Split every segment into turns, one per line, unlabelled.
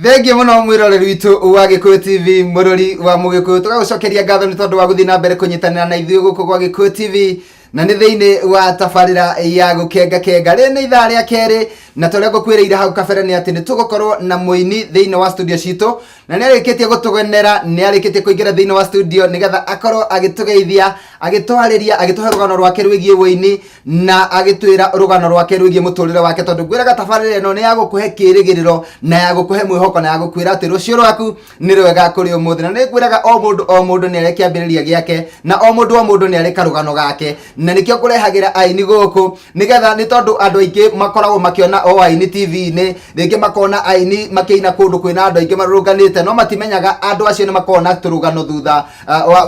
Thengiũ mũno mwĩroreri witũ wa Gĩkũyũ TV, mũrori wa Mũgĩkũyũ. Tũgagũcokeria ngatho nĩ tondũ wa gũthiĩ na mbere kũnyitanĩra na ithuĩ gũkũ gwa Gĩkũyũ TV, na nĩ thĩinĩ wa tabarĩra ya gũkenga kenga. Rĩrĩ nĩ ithaa rĩa kerĩ, na torĩa ngũkwĩrĩire hau kabere nĩ atĩ nĩ tũgũkorwo na mũini thĩinĩ wa studio citũ, na nĩ arĩkĩtie gũtũgenera, nĩ arĩkĩtie kũingĩra thĩinĩ wa studio nĩgetha akorwo agĩtũgeithia, agĩtwarĩria, agĩtũhe rũgano rwake rwĩgiĩ ũini, na agĩtwĩra rũgano rwake rwĩgiĩ mũtũrĩre wake, tondũ ngwĩraga tabarĩra ĩno nĩ ya gũkũhe kĩĩrĩgĩrĩro na ya gũkũhe mwĩhoko na ya gũkwĩra atĩ rũciũ rwaku nĩ rwega kũrĩ ũmũthĩ. Na nĩ ngwĩraga o mũndũ o mũndũ nĩ arĩ kĩambĩrĩria gĩake, na o mũndũ o mũndũ nĩ arĩ karũgano gake, na nĩkĩo kũrehagĩra aini gũkũ, nĩgetha nĩ tondũ andũ aingĩ makoragwo makĩona o aini TV-inĩ, rĩngĩ makona aini makĩina kũndũ kwĩna andũ aingĩ marũrũnganĩte, no matimenyaga andũ acio nĩ makoragwo na tũrũgano thutha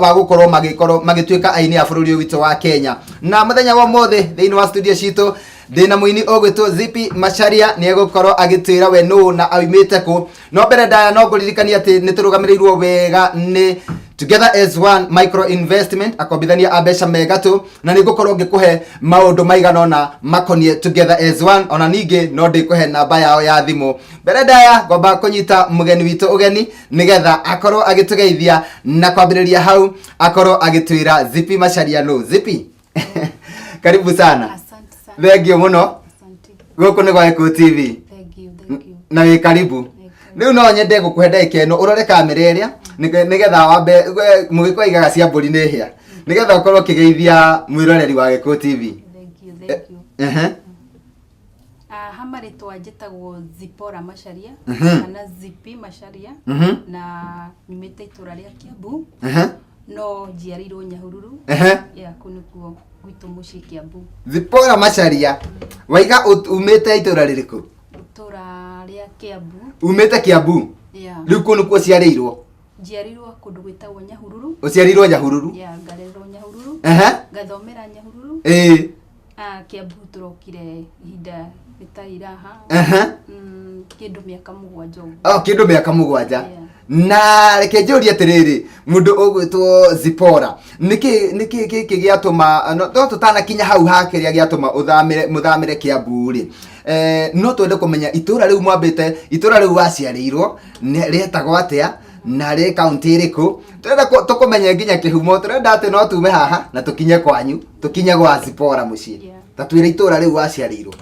wa gũkorwo magĩkorwo magĩtuĩka aini a bũrũri ũyũ witũ wa Kenya. Na mũthenya wa ũmũthĩ thĩinĩ wa studio citũ ndĩna mũini ũgwĩtwo Zipi Macharia, nĩ egũkorwo agĩtwĩra we nũ na aumĩte kũ. No mbere ndaya no ngũririkania atĩ nĩ tũrũgamĩrĩirwo wega nĩ Together as One Micro Investment, akombithania a mbeca me gatũ, na nĩ ngũkorwo ngĩkũhe maũndũ maigana ũna makoniĩ Together as One, ona ningĩ no ndĩkũhe namba yao ya thimũ. Mbere ndaya ngomba kũnyita mũgeni witũ ũgeni nĩgetha akorwo agĩtũgeithia, na kwambĩrĩria hau akorwo agĩtwĩra Zipi Macharia nũ. Zipi, karibu sana.
Asante sana.
Thengiũ mũno.
Asante.
Gũkũ nĩ gwa Gĩkũyũ TV.
Thank you, thank you.
Na wĩ karibu. Rĩu no nyende gũkũhe ndagĩka ĩno ũrore kamera ĩrĩa, nĩgetha wambe mũgĩkũyũ aigaga cia mbũri nĩ hĩa, nĩgetha ũkorwo ũkĩgeithia mwĩroreri wa Gĩkũyũ TV.
Thank you, thank you. Ha marĩtwa njĩtagwo Zipora Macharia kana Zipi Macharia, na nyumĩte itũra rĩa Kiambu, no njiarĩirwo Nyahururu. Ya kũu nĩkuo gwitũ mũciĩ, Kiambu.
Zipora Macharia, waiga umĩte itũra rĩrĩkũ?
Itũra rĩa Kiambu.
Umĩte Kiambu?
Yeah.
Rĩu kũu nĩkuo ũciarĩirwo?
Njiarĩirwo kũndũ gwĩtagwo Nyahururu.
Ũciarĩirwo Nyahururu?
Ya, ngarererwo Nyahururu, ngathomera Nyahururu. Kiambu tũrokire ihinda rĩtarĩ iraha, kĩndũ mĩaka 7 ũguo.
Oh, kĩndũ mĩaka 7.
Yeah.
Na reke njũrie atĩrĩrĩ, mũndũ ũgwĩtwo Zipora, nĩkĩ nĩkĩ gĩkĩ gĩatũma, no tũtanakinya hau ha kĩrĩa gĩatũma ũthamĩre, mũthamĩre Kiambu rĩ, no twende kũmenya itũra rĩu mwambĩte, itũra rĩu waciarĩirwo rĩetagwo atĩa na rĩ kaunti ĩrĩkũ? Tũrenda tũkũmenye nginya kĩhumo. Tũrenda atĩ no tume haha na tũkinye kwanyu, tũkinye gwa Zipora mũciĩ. Ta twĩre itũra rĩu waciarĩirwo.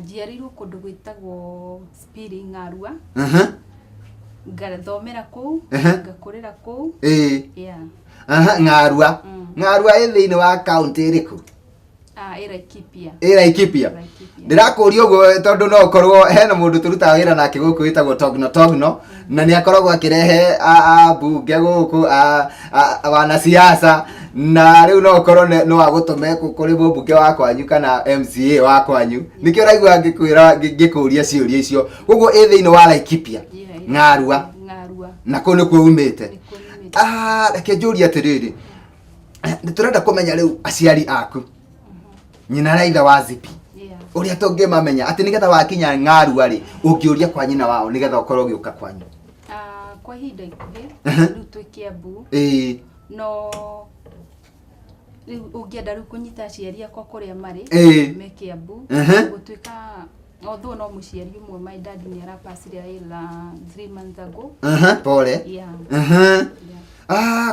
Njiarĩirwo kũndũ gwĩtagwo Spiri Ng'arua, ngathomera kũu, ngakũrĩra kũu. Yeah.
Aha, Ng'arua. Ng'arua ĩ thĩinĩ wa kaunti ĩrĩkũ?
Ĩ Laikipia.
Ĩ Laikipia.
Laikipia.
Ndĩrakũria ũguo tondũ no ũkorwo hena mũndũ tũrutaga wĩra nake gũkũ wĩtagwo Togno Togno, na nĩ akoragwo akĩrehe ambunge gũkũ, wanasiasa, na rĩu no ũkorwo no agũtũme kũrĩ mũmbunge wa kwanyu kana MCA wa kwanyu, nĩkĩo ũraigua ngĩkwĩra ngĩkũria ciũria icio. Koguo ĩ thĩinĩ wa Laikipia?
Yeah, ĩ
Ng'arua.
Ng'arua.
Na kũu nĩkuo umĩte?
Nĩkuo nyumĩte.
Reke njũrie atĩrĩrĩ, nĩ tũrenda kũmenya rĩu aciari aku, nyina na ithe wa Zipi, ũrĩa tũngĩmamenya atĩ nĩgetha wakinya Ng'arua rĩ, ũngĩũria kwa nyina wao nĩgetha ũkorwo ũgĩũka kwanyu.
Kwa ihinda ikuhĩ rĩu twĩ Kiambu, no rĩu ũngĩenda rĩu kũnyita aciari akwa kũrĩa marĩ, me Kiambu. Gũtuĩka although no mũciari ũmwe, my dad nĩ arapacire ila 3 months ago.
Pole.
Yeah.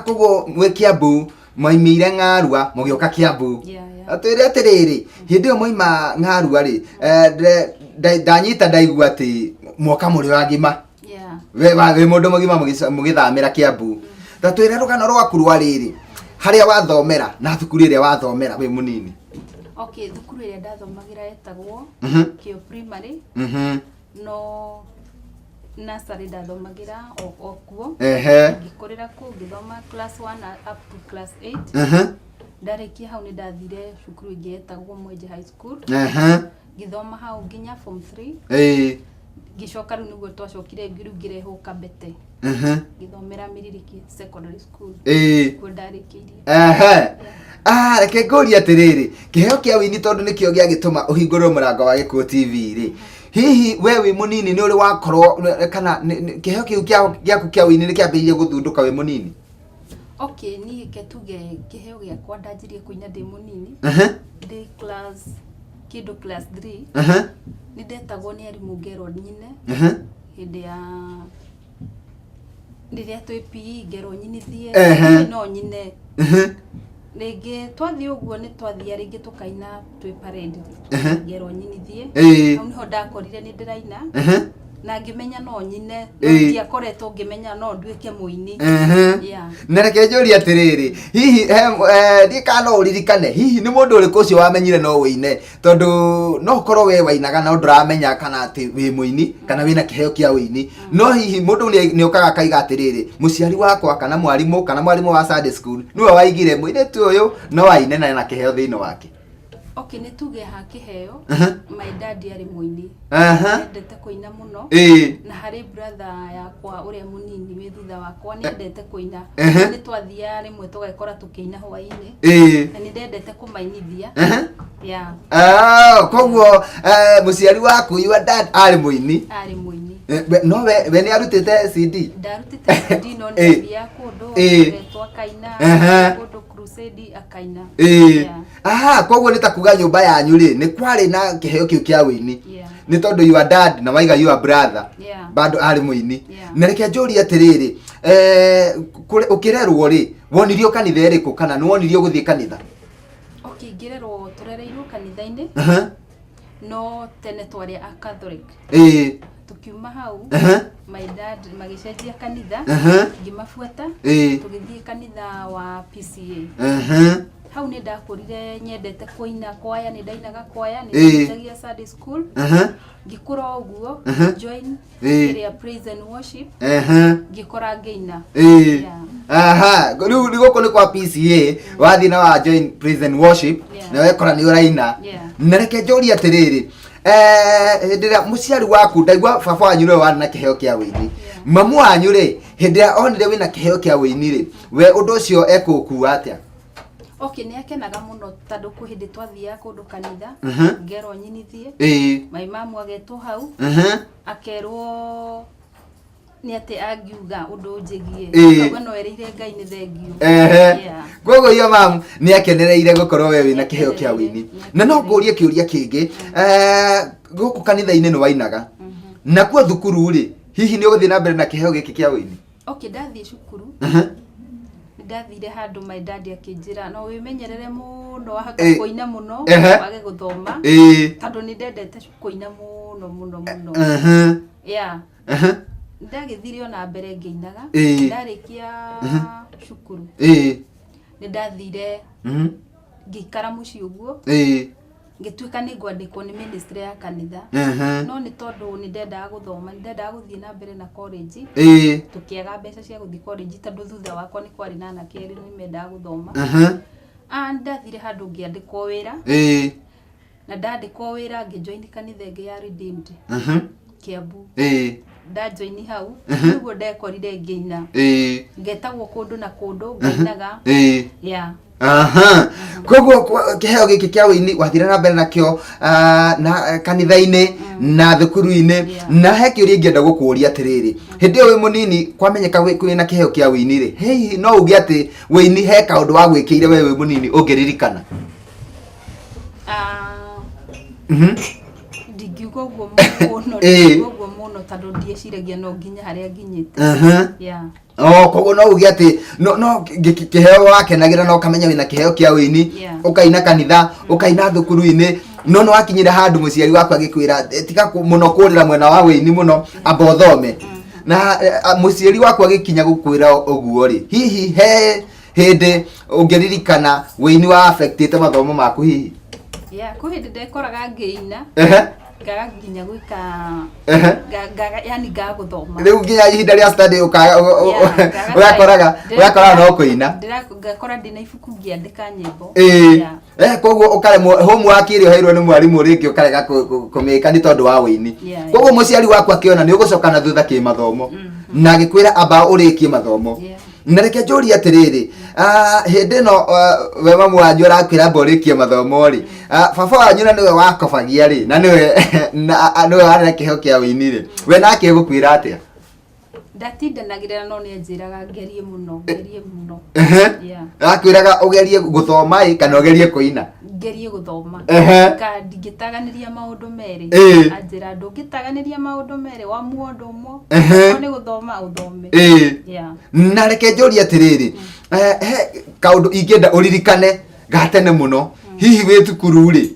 Koguo mwĩ Kiambu, mwaimĩire Ng'arua mũgĩũka Kiambu.
Yeah.
Atwĩre atĩrĩrĩ, hĩndĩ ĩyo mwaima Ng'arua rĩ, ndanyita ndaigua atĩ mwoka mũrĩ agima. Wĩ mũndũ mũgima mũgĩthamĩra Kiambu. Ta twĩre rũgano rwaku rwa rĩrĩ, harĩa wathomera na thukuru ĩrĩa wathomera wĩ mũnini.
Okay, thukuru ĩrĩa ndathomagĩra yetagwo Kĩo Primary, no nursery ndathomagĩra o kuo. Ngĩkũrĩra kũu, ngĩthoma class 1 up to class 8. Ndarĩkia hau nĩ ndathire cukuru ĩngĩ yetagwo Mwenje High School, ngĩthoma hau nginya form 3. Ngĩcoka rĩu nĩguo twacokire rĩu ngĩrehwo Kabete, ngĩthomera Miririki Secondary School. Kuo ndarĩkĩirie.
Ehe. Reke ngũrie atĩrĩrĩ, kĩheo kĩa wĩini tondũ nĩkĩo gĩagĩtũma ũhingũrĩrwo mũrango wa Gĩkũyũ TV rĩ, hihi we wĩ mũnini nĩ ũrĩ wakorwo kana kĩheo kĩu gĩaku kĩa wĩini nĩ kĩambĩrĩirie gũthundũka wĩ mũnini?
Okay, niĩ ke tuge kĩheo gĩakwa ndanjirie kũina ndĩ mũnini, ndĩ class kĩndũ class 3. Nĩ ndetagwo nĩ arimũ ngerwo nyine hĩndĩ ya Rĩrĩa twĩ PE ngerwo nyinithie.
Ehe.
No nyine. Rĩngĩ twathiĩ ũguo nĩ twathia rĩngĩ tũkaina twĩ parade. Ngerwo nyinithie. Hau nĩho ndakorire nĩ ndĩraina. Na ngĩmenya no nyine. No ndiakoretwo ngĩmenya no nduĩke mũini. Yeah.
Na reke njũrie atĩrĩrĩ, hihi ndiĩ kana no ũririkane, hihi nĩ mũndũ ũrĩkũ ũcio wamenyire no ũine? Tondũ no ũkorwo we wainaga no ndũramenya kana atĩ wĩ mũini kana wĩna kĩheo kĩa ũini. No hihi mũndũ nĩ okaga akaiga atĩrĩrĩ, mũciari wakwa kana mwarimũ kana mwarimũ wa Sunday school nĩwe waigire mũirĩtu ũyũ no aine na ena kĩheo thĩinĩ wake.
Okay, nĩ tuge ha kĩheo, my dad arĩ mũini. Endete kũina mũno. Na harĩ brother yakwa ũrĩa mũnini wĩ thutha wakwa nĩ endete kũina. Nĩ twathiaga rĩmwe tũgekora tũkĩina hwaĩ-inĩ. Na nĩ ndendete kũmainithia. Yeah.
Ah, koguo mũciari waku your dad arĩ mũini.
Arĩ mũini.
No we nĩ arutĩte CD?
Ndarutĩte CD no nĩ athiaga kũndũ agetwo akaina, kũndũ crusade akaina. Yeah.
Aha, koguo nĩ ta kuga nyũmba yanyu rĩ nĩ kwarĩ na kĩheo kĩu kĩa ũini.
Yeah.
Nĩ tondũ your dad na waiga your brother
Yeah.
bado arĩ mũini.
Yeah.
Na reke njũrie atĩrĩrĩ, ũkĩrerwo rĩ wonirio kanitha ĩrĩkũ kana nĩ wonirio gũthiĩ kanitha?
Okay, ngĩrerwo tũrereirwo kanitha-inĩ. No tene twarĩ a Catholic. Tukiuma hau, my dad magĩcenjia kanitha, ngĩmabuata, tũgĩthiĩ kanitha wa PCA. Hau nĩ ndakũrire nyendete kũina kwaya, nĩ ndainaga kwaya, nĩ ndateithagia Sunday school. Ngĩkũra ũguo, join ĩrĩa praise and worship, ngĩkora ngĩina. Yeah.
Aha, rĩu gũkũ nĩ kwa PCA, wathiĩ na wa join praise and worship, na wekora nĩ ũraina. Na reke njũrie atĩrĩrĩ, hĩndĩ ĩrĩa mũciari waku, ndaigua baba wanyu nĩwe warĩ na kĩheo kĩa ũini. Mamu wanyu rĩ, hĩndĩ ĩrĩa onire wĩna kĩheo kĩa ũini rĩ, we ũndũ ũcio ekũũkua atĩa?
Okay, nĩ akenaga mũno tondũ kwĩ hĩndĩ twathiaga kũndũ kanitha, ngerwo nyinithie. My mamu agetwo hau, akerwo nĩ atĩ angiuga ũndũ ũnjĩgie. Akauga no erĩire Ngai nĩ thengio. Yeah.
Koguo iyo mamu nĩ akenereire gũkorwo we wĩna kĩheo kĩa ũini. Na no ngũrie kĩũria kĩngĩ, gũkũ kanitha-inĩ nĩ wainaga. Nakuo thukuru rĩ, hihi nĩ ũgũthiĩ na mbere na kĩheo gĩkĩ kĩa ũini?
Okay, ndathiĩ cukuru. Ndathire handũ my dad akĩnjĩra no wĩmenyerere mũno wahota kũina mũno wage gũthoma. Tondũ nĩ ndendete kũina mũno mũno mũno. Yeah. Ndagĩthire ona mbere ngĩinaga. Ndarĩkia cukuru. Nĩ ndathire ngĩikara mũciĩ ũguo. Ngĩtuĩka nĩ ngwandĩkwo nĩ ministry ya kanitha. No nĩ tondũ nĩ ndendaga gũthoma, nĩ ndendaga gũthiĩ na mbere na college. Tũkĩaga mbeca cia gũthiĩ college tondũ thutha wakwa nĩ kwarĩ na anake erĩ nĩ mendaga gũthoma. Nĩ ndathire handũ ngĩandĩkwo wĩra. Na ndandĩkwo wĩra ngĩjoin kanitha ĩngĩ ya Redeemed. Kiambu. Ndajoin hau, nĩguo ndekorire ngĩina. Ngetagwo kũndũ na kũndũ ngainaga. Yeah.
Aha. Koguo kĩheo gĩkĩ kĩa ũini wathire na mbere nakĩo na kanitha-inĩ na thukuru-inĩ. Na he kĩũria ingĩenda gũkũria atĩrĩrĩ, hĩndĩ ĩyo wĩ mũnini kwamenyeka kwĩna kĩheo kĩa ũini rĩ, hihi no uge atĩ ũini he kaũndũ wagwĩkĩire we wĩ mũnini ũngĩririkana?
Ndingiuga ũguo mũno, ndingiuga ũguo mũno tondũ ndieciragia no nginye harĩa nginyĩte. Yeah.
Oh, koguo no uge atĩ no kĩheo wakenagĩra na ũkamenya wĩna kĩheo kĩa ũini, ũkaina kanitha, ũkaina thukuru-inĩ, no nĩ wakinyire handũ mũciari waku agĩkwĩra, tiga mũno kũrĩra mwena wa ũini mũno, amba ũthome. Na mũciari waku agĩkinya gũkwĩra ũguo rĩ, hihi he hĩndĩ ũngĩririkana ũini wa affectĩte mathomo maku hihi?
Yeah, kwĩ hĩndĩ ndekoraga ngĩina. Ngaga nginya gwĩka, ngaga, yani ngaga gũthoma.
Rĩu nginya ihinda rĩa study
Yeah, ngaga
ũgakoraga no kũina.
Ngakora ndĩna ibuku ngĩandĩka nyĩmbo. Yeah.
Koguo ũkaremwo homework ĩrĩa ũheirwo nĩ mwarimũ rĩngĩ ũkarega kũmĩka nĩ tondũ wa ũini. Koguo mũciari waku akĩona nĩ ũgũcoka na thutha kĩmathomo. Na agĩkwĩra amba ũrĩkie mathomo. Na reke njũrie atĩrĩrĩ, hĩndĩ ĩno we mamu wanyu arakwĩra amba ũrĩkie mathomo rĩ, baba wanyu na nĩwe wakobagia rĩ, na nĩwe warĩ na kĩheo kĩa ũini rĩ, we nake egũkwĩra atĩa?
Ndatindanagĩrĩra, no nĩ anjĩraga ngerie mũno, ngerie mũno. Yeah.
Akwĩraga ũgerie gũthoma ĩ kana ũgerie kũina?
Ngerie gũthoma. Ka ndingĩtaganĩria maũndũ merĩ. Anjĩra ndũngĩtaganĩria maũndũ merĩ, wamua ũndũ ũmwe. Okorwo nĩ gũthoma, ũthome. Yeah.
Na reke njũrie atĩrĩrĩ, he kaũndũ ingĩenda ũririkane ga tene mũno, hihi wĩ thukuru rĩ,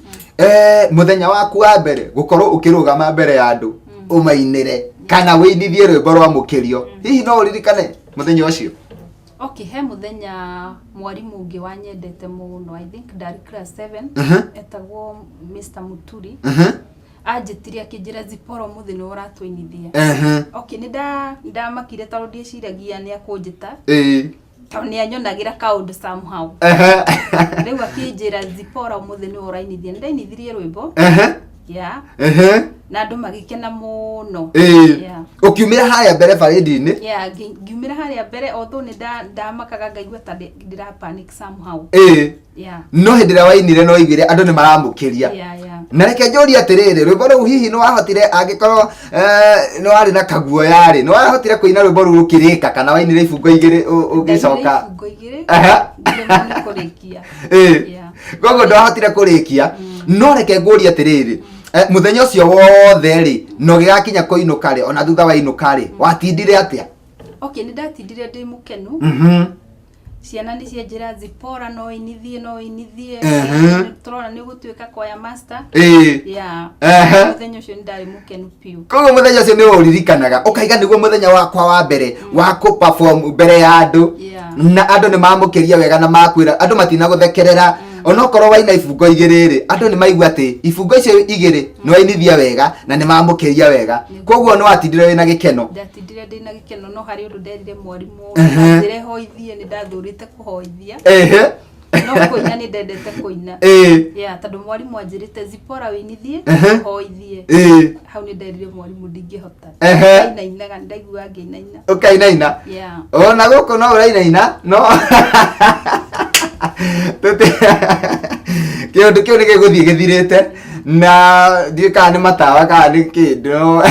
mũthenya waku wa mbere gũkorwo ũkĩrũgama mbere ya andũ ũmainĩre kana wĩinithie rwĩmbo rwa mũkĩrio, hihi no ũririkane mũthenya ũcio?
Okay, he mũthenya mwarimũ ũngĩ wanyendete mũno, I think ndarĩ class 7, etagwo Mr. Muturi. Anjĩtire akĩnjĩra, "Zipora, ũmũthĩ nĩwe ũratũinithia." Okay, nĩ ndamakire tondũ ndieciragia nĩ akũnjĩta, tondũ nĩ anyonagĩra kaũndũ somehow. Rĩu akĩnjĩra, "Zipora, ũmũthĩ nĩwe ũrainithia." Nĩ ndainithirie rwĩmbo, yeah, na andũ magĩkena mũno. Yeah.
Ũkiumĩra harĩa mbere barĩndi-inĩ?
Yeah, ngiumĩra harĩa mbere, although nĩ ndamakaga, ngaigua ta ndĩra panic somehow. Yeah.
No hĩndĩ ĩrĩa wainire no waiguire andũ nĩ maramũkĩria.
Yeah.
Na reke njũrie atĩrĩrĩ, rwĩmbo rũu hihi nĩ wahotire, angĩkorwo nĩ warĩ na kaguoya rĩ, nĩ wahotire kũina rwĩmbo rũu rũkĩrĩka kana wainire ibungo igĩrĩ ũgĩcoka?
Ndainire ibungo igĩrĩ. Ngĩremwo nĩ kũrĩkia. Yeah.
Koguo ndwahotire kũrĩkia. No reke ngũrie atĩrĩrĩ, mũthenya ũcio wothe rĩ, na ũgĩgakinya kũinũka rĩ, ona thutha wa inũka rĩ, watindire atĩa?
Okay, nĩ ndatindire ndĩ mũkenu. Ciana nĩ cianjĩra, "Zipora, no inithie, no inithie. Tũrona nĩ ũgũtuĩka choir master." Yeah. Mũthenya ũcio nĩ ndarĩ mũkenu biũ.
Koguo mũthenya ũcio nĩ ũririkanaga ũkaiga nĩguo mũthenya wakwa wa mbere wa kũ perform mbere ya andũ, na andũ nĩ mamũkĩria wega na makwĩra andũ matinagũthekerera, onokorwo waina ibungo igĩrĩ rĩ, andũ nĩ maigua atĩ ibungo icio igĩrĩ nĩ wainithia wega na nĩ mamũkĩria wega, koguo nĩ watindire wĩna gĩkeno.
Ndatindire ndĩ na gĩkeno, no harĩ ũndũ nderire mwarimũ, njĩre hoithie, nĩ ndathũrĩte kũhoithia, no kũina nĩ ndendete kũina. Yeah, tondũ mwarimũ anjĩrĩte, "Zipora, wĩinithie, hoithie." Hau nĩ nderire mwarimũ ndingĩhota. Ndainainaga, nĩ ndaiguaga ngĩinaina.
Ũkainaina.
Yeah.
Ona gũkũ no ũrainaina, no kĩũndũ kĩu nĩ gĩgũthiĩ gĩthirĩte na ndiũĩ kana nĩ matawa kana nĩ kĩndũ,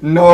no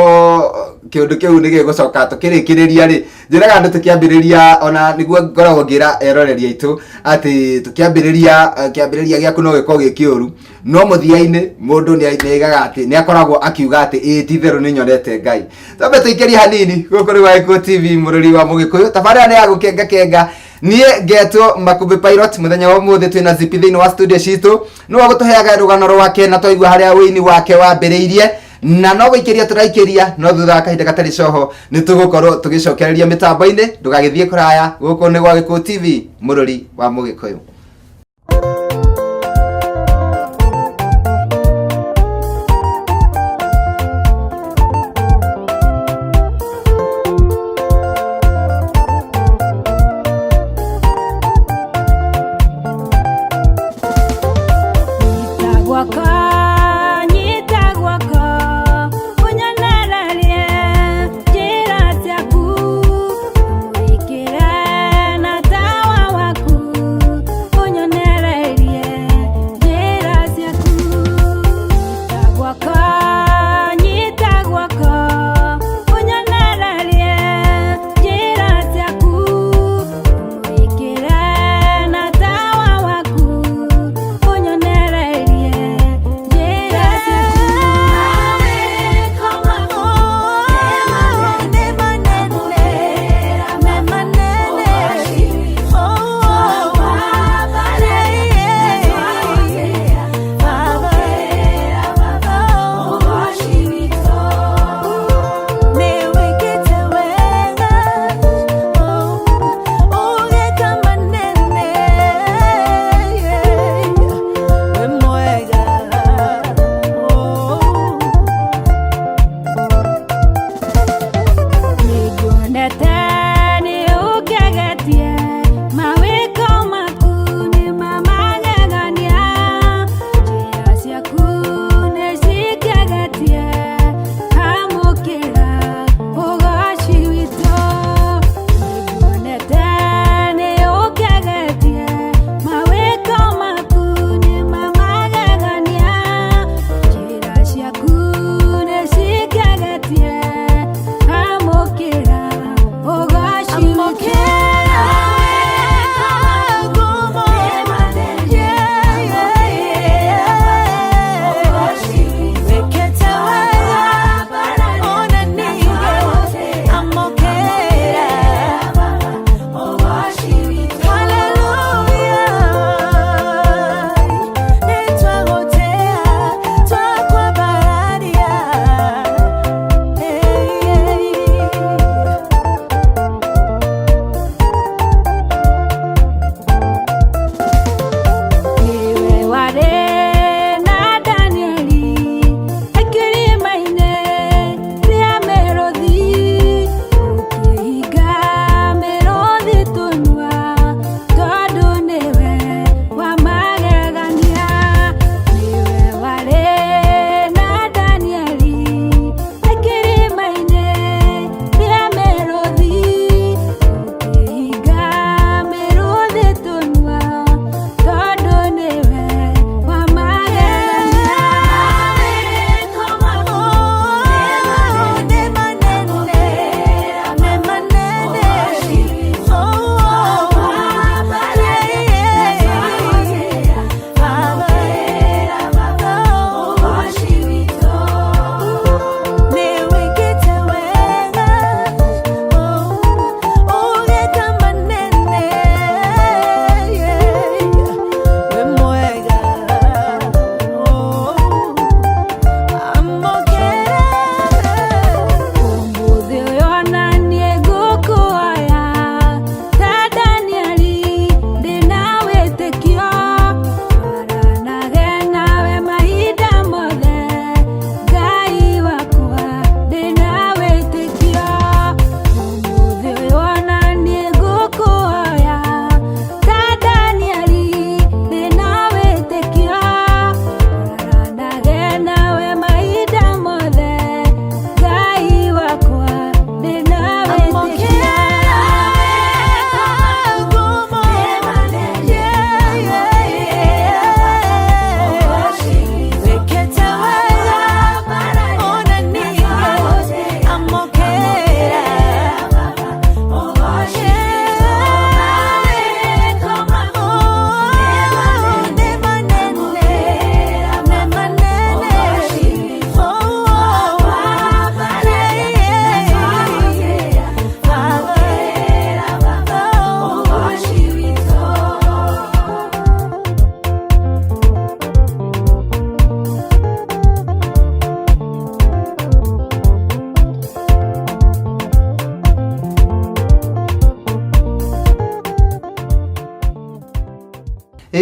kĩũndũ kĩu nĩ gĩgũcoka. Tũkĩrĩkĩrĩria rĩ, njĩraga andũ tũkĩambĩrĩria, ona nĩguo ngoragwo ngĩra eroreri aitũ atĩ tũkĩambĩrĩria, kĩambĩrĩria gĩaku no gĩkorwo gĩ kĩũru, no mũthia-inĩ mũndũ nĩ aigaga atĩ nĩ akoragwo akiuga atĩ ĩĩ, ti itherũ nĩ nyonete Ngai. Twambe tũikĩrie hanini gũkũ nĩ Gĩkũyũ TV, mũrũri wa Mũgĩkũyũ, tabarĩra nĩ ya gũkenga kenga. Niĩ ngetwo Makũmbĩ Pilot. Mũthenya wa ũmũthĩ twĩna Zipi thĩinĩ wa studio citũ, nĩwe gũtũheaga rũgano rwake na twaigua harĩa ũini wake wambĩrĩirie, na no gũikĩria tũraikĩria, no thutha wa kahinda gatarĩ coho nĩ tũgũkorwo tũgĩcokereria mĩtambo-inĩ. Ndũgagĩthiĩ kũraya, gũkũ nĩ gwa Gĩkũyũ TV, mũrũri wa Mũgĩkũyũ.
Nyita guoko, nyita guoko, ũnyonererie njĩra ciaku, ũmũrĩkĩre na tawa waku.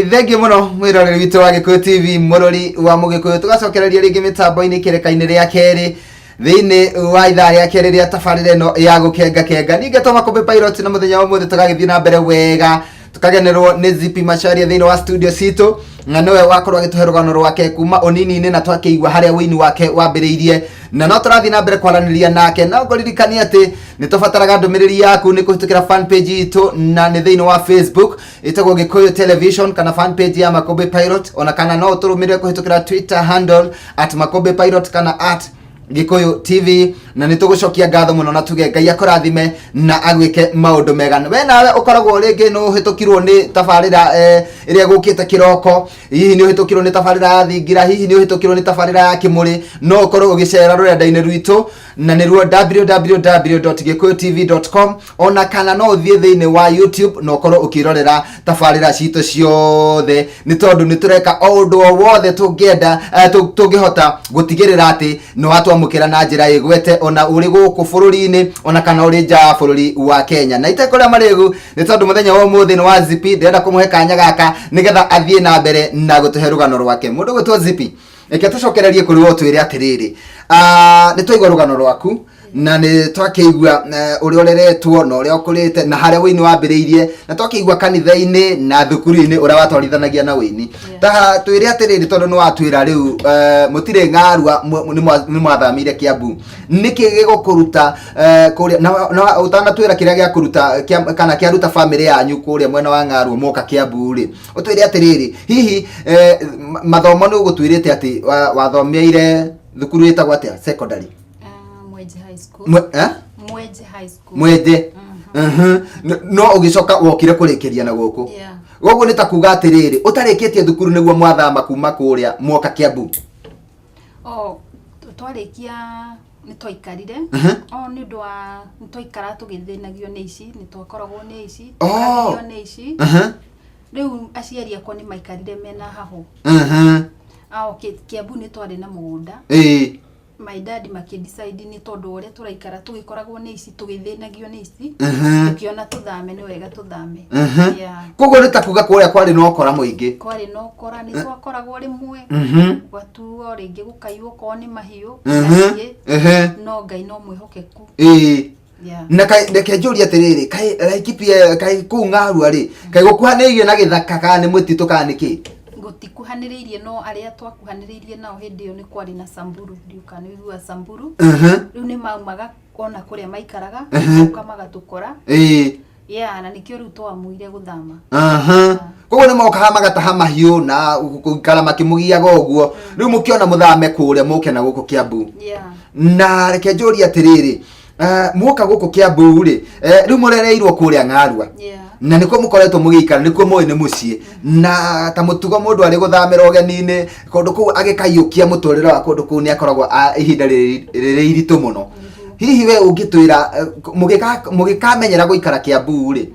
Thengiũ mũno mwĩroreri witũ wa Gĩkũyũ TV, mũrori wa Mũgĩkũyũ. Tũgacokereria rĩngĩ mĩtambo-inĩ kĩreka-inĩ rĩa kerĩ thĩinĩ wa ithaa rĩa kerĩ rĩa tabarĩra ĩno ya gũkenga kenga. Niĩ ngetwo Makũmbĩ Pilot, na mũthenya wa ũmũthĩ tũgagĩthiĩ na mbere wega, tũkagenerwo nĩ Zippy Macharia thĩinĩ wa studio citũ, na nĩwe wakorwo agĩtũhe rũgano rwake kuma ũnini-inĩ, na twakĩigua harĩa ũini wake wambĩrĩirie, na no tũrathiĩ na mbere kwaranĩria nake. No ngũririkanie atĩ nĩ tũbataraga ndũmĩrĩri yaku nĩ kũhĩtũkĩra fan page itũ, na nĩ thĩinĩ wa Facebook ĩtagwo Gĩkũyũ Television, kana fan page ya Makũmbĩ Pilot, ona kana no ũtũrũmĩrĩre kũhĩtũkĩra Twitter handle @MakũmbĩPilot kana @GĩkũyũTV, na nĩ tũgũcokia ngatho mũno na tuge Ngai akũrathime na agwĩke maũndũ mega. We nawe ũkoragwo rĩngĩ nĩ ũhĩtũkirwo nĩ tabarĩra ĩrĩa ĩgũkĩte kĩroko, hihi nĩ ũhĩtũkirwo nĩ tabarĩra ya thingira, hihi nĩ ũhĩtũkirwo nĩ tabarĩra ya kĩmũrĩ, no ũkorwo ũgĩcera rũrenda-inĩ rwitũ, na nĩruo www.gĩkũyũtv.com, ona kana no ũthiĩ thĩinĩ wa YouTube na ũkorwo ũkĩrorera tabarĩra citũ ciothe, nĩ tondũ nĩ tũreka o ũndũ o wothe tũngĩenda, tũngĩhota gũtigĩrĩra atĩ nĩ watwamũkĩra na njĩra ĩgwete, ona ũrĩ gũkũ bũrũri-inĩ ona kana ũrĩ nja wa bũrũri wa Kenya. Na itekũrĩa marĩgu, nĩ tondũ mũthenya wa ũmũthĩ nĩ wa Zippy, ndĩrenda kũmũhe kanya gaka nĩgetha athiĩ na mbere na gũtũhe rũgano rwake. Mũndũ gwĩtwo Zippy, reke tũcokererie kũrĩ we, ũtwĩre atĩrĩrĩ, nĩ twaigua rũgano rwaku na nĩ twakĩigua ũrĩa ũreretwo na ũrĩa ũkũrĩte na harĩa ũini wambĩrĩirie, na twakĩigua kanitha-inĩ na thukuru-inĩ ũrĩa watwarithanagia na ũini. Ta twĩre atĩrĩrĩ, tondũ nĩ watwĩra rĩu mũtirĩ ng'arua, nĩ mwathamĩire Kiambu, nĩkĩ gĩgũkũruta kũrĩa na ũtanatwĩra kĩrĩa gĩakũruta kana kĩaruta bamĩrĩ yanyu kũrĩa mwena wa Ng'arua moka Kiambu rĩ, ũtwĩre atĩrĩrĩ, hihi mathomo nĩ ũgũtwĩrĩte atĩ wathomeire thukuru ĩtagwo atĩa, secondary?
Mwenje High School.
Eh?
Mwenje High School.
Mwenje. No ũgĩcoka wokire kũrĩkĩria na gũkũ?
Yeah.
Koguo nĩ ta kuga atĩrĩrĩ, ũtarĩkĩtie thukuru nĩguo mwathama kuma kũrĩa mwoka Kiambu?
Oh, twarĩkia nĩ twaikarire o nĩ ũndũ wa nĩ twaikara tũgĩthĩnagio nĩ ici, nĩ twakoragwo nĩ ici, tũkagio nĩ ici. Rĩu aciari akwa nĩ maikarire mena hahũ. Okay, Kiambu nĩ twarĩ na mũgũnda. My dad makĩdecide nĩ tondũ ũrĩa tũraikara tũgĩkoragwo nĩ ici, tũgĩthĩnagio nĩ ici, tũkĩona tũthame, nĩ wega tũthame. Yeah.
Koguo nĩ ta kuga kũrĩa kwarĩ na ũkora mũingĩ?
Kwarĩ na ũkora, nĩ twakoragwo rĩmwe, gwatuo rĩngĩ, gũkaiywo okorwo nĩ mahiũ, gũgathiĩ. No Ngai no mwĩhokeku. Yeah.
Na reke njũrie atĩrĩrĩ, kaĩ Laikipia, kaĩ kũu Ng'arua rĩ, kaĩ gũkuhanĩrĩirie na gĩthaka kana nĩ mũtitũ kana nĩ kĩ?
Gũtikuhanĩrĩirie, no arĩa twakuhanĩrĩirie nao hĩndĩ ĩyo nĩ kwarĩ na Samburu. Ndiũka nĩ ũiguaga Samburu. Rĩu nĩ maumaga ona kũrĩa maikaraga, magoka magatũkora. Yeah, na nĩkĩo rĩu twamuire gũthama.
Koguo nĩ mokaga magataha mahiũ na gũikara makĩmũgiaga ũguo, rĩu mũkĩona mũthame kũrĩa mũke na gũkũ Kiambu?
Yeah.
Na reke njũrie atĩrĩrĩ, muoka gũkũ Kiambu rĩ, rĩu mũrereirwo kũrĩa Ng'arua?
Yeah.
Na nĩkuo mũkoretwo mũgĩikara, nĩkuo mũĩ nĩ mũciĩ, na ta mũtugo mũndũ arĩ gũthamĩra ũgeni-inĩ kũndũ kũu agĩkaiyũkia mũtũrĩre wa kũndũ kũu nĩ akoragwo ihinda rĩrĩ iritũ mũno. Hihi we ũngĩtwĩra, mũgĩkamenyera gũikara Kiambu rĩ,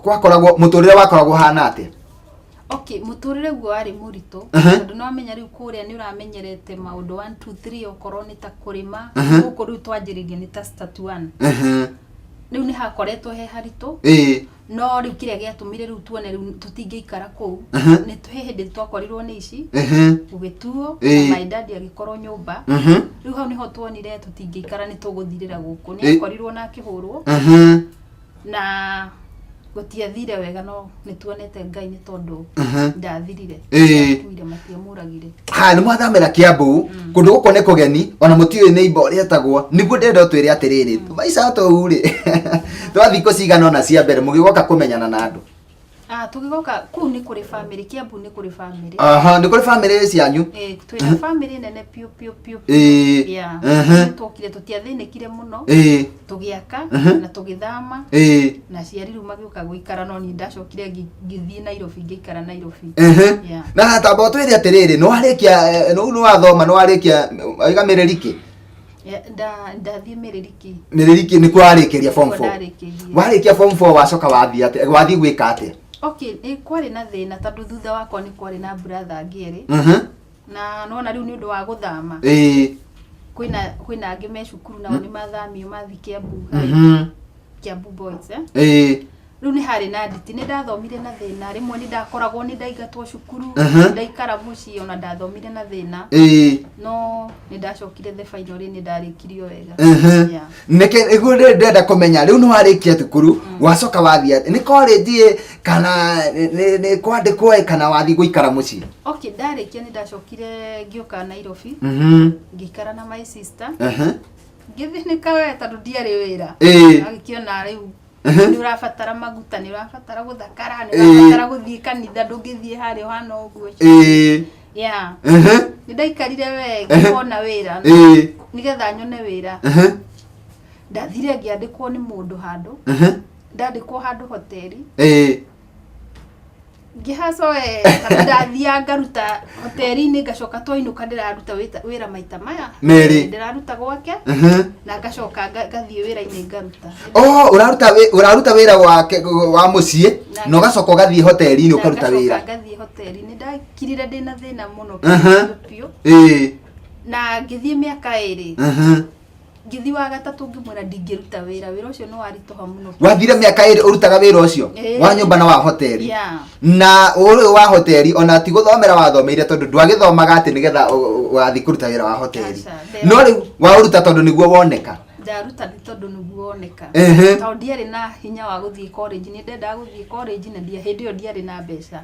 kwakoragwo mũtũrĩre wakoragwo ũhana atĩa?
Okay, mũtũrĩre guo warĩ mũritũ, tondũ nĩ wamenya rĩu kũrĩa nĩ ũramenyerete maũndũ 1 2 3, okorwo nĩ ta kũrĩma. Gũkũ rĩu twanjĩrĩirie nĩ ta start 1. Rĩu nĩ hakoretwo he haritũ. No rĩu kĩrĩa gĩatũmire rĩu tuone rĩu tũtingĩikara kũu, nĩ he hĩndĩ twakorirwo nĩ ici, gũgĩtuo, na my daddy agĩkorwo nyũmba. Rĩu hau nĩho tuonire tũtingĩikara, nĩ tũgũthirĩra gũkũ. Nĩ akorirwo na akĩhũrwo, na gũtiathire wega, no nĩ tuonete Ngai nĩ tondũ ndathirire. Ndakuire, matiamũragire.
Ha, nĩ mwathamĩra Kiambu, kũndũ gũkũ nĩ kũgeni, ona mũtiũĩ nĩ imba ũrĩa etagwo. Nĩguo ndĩrenda ũtwĩre atĩrĩrĩ, maica tũu rĩ, twa thikũ cigana ũna cia mbere mũgĩgoka kũmenyana na andũ?
Ah, tũgĩgoka kũu nĩ kũrĩ family, Kiambu nĩ kũrĩ family.
Aha, nĩ kũrĩ family cianyu?
Eh, twĩna family nene piũ piũ piũ piũ. Yeah. Nĩ twokire tũtiathĩnĩkire mũno, tũgĩaka na tũgĩthama, na aciari rĩu magĩũka gũikara, no niĩ ndacokire ngĩthiĩ Nairobi, ngĩikara Nairobi. Yeah.
Na tamba ũtwĩre atĩrĩrĩ, nĩ warĩkia, rĩu nĩ wathoma, nĩ warĩkia, waiga Mĩrĩriki?
Yeah, ndathiĩ Mĩrĩriki.
Mĩrĩriki nĩkuo warĩkĩria form
Nĩkuo
4?
Ndarĩkĩirie.
Warĩkia form 4 wacoka wathiĩ atĩa, wathiĩ gwĩka atĩa?
Okay, nĩ kwarĩ na thĩna tondũ thutha wakwa nĩ kwarĩ na brother angĩ erĩ, na nona rĩu nĩ ũndũ wa gũthama, kwĩna angĩ me cukuru nao nĩ mathamio mathiĩ Kiambu, Kiambu Boys, eh? Rĩu nĩ harĩ na nditi, nĩ ndathomire na thĩna, rĩmwe nĩ ndakoragwo nĩ ndaingatwo cukuru, ndaikara mũciĩ, ona ndathomire na thĩna. No nĩ ndacokire the finally nĩ ndarĩkirio wega. Yeah.
Nĩkĩ nĩguo ndĩrenda kũmenya, rĩu nĩ warĩkia thukuru, wacoka wathiĩ atĩ nĩ college ĩ, kana nĩ kwandĩkwo ĩ, kana wathiĩ gũikara mũciĩ?
Okay, ndarĩkia nĩ ndacokire ngĩũka Nairobi, ngĩikara na my sister, ngĩthĩnĩka we tondũ ndiarĩ wĩra. Agĩkĩona rĩu nĩ ũrabatara maguta, nĩ ũrabatara gũthakara, nĩ ũrabatara gũthiĩ kanitha, ndũngĩthiĩ harĩa ũhana ũguo. Yeah. Nĩ ndaikarire we ngĩkona wĩra, nĩgetha nyone wĩra. Ndathire ngĩandĩkwo nĩ mũndũ handũ, ndandĩkwo handũ hoteri, ngĩhaco we tondũ ndathiaga ngaruta hoteri-inĩ, ngacoka twainũka ndĩraruta wĩra maita maya
Merĩ.
Ndĩraruta gwake na ngacoka ngathiĩ wĩra-inĩ ngaruta.
Oh, ũraruta wĩra wake wa mũciĩ na ũgacoka ũgathiĩ hoteri-inĩ
Na
ũkaruta
ngacoka
wĩra.
Ngathiĩ hoteri-inĩ. Ndakirire ndĩna thĩna mũno biũ biũ. Na ngĩthiĩ mĩaka 2. Ngĩthiĩ wa gatatũ ngĩmwĩra ndingĩruta wĩra, wĩra ũcio nĩ waritũha mũno.
Wathire mĩaka 2 ũrutaga wĩra ũcio wa nyũmba na wa hoteri?
Yeah.
Na ũyũ wa hoteri ona ti gũthomera wathomeire, tondũ ndwagĩthomaga atĩ nĩgetha wathiĩ kũruta wĩra wa hoteri?
Aca,
No rĩu waũruta tondũ nĩguo woneka?
Ndaruta nĩ tondũ nĩguo woneka. Tondũ ndiarĩ na hinya wa gũthiĩ college, nĩ ndendaga gũthiĩ college na hĩndĩ ĩyo ndiarĩ na mbeca.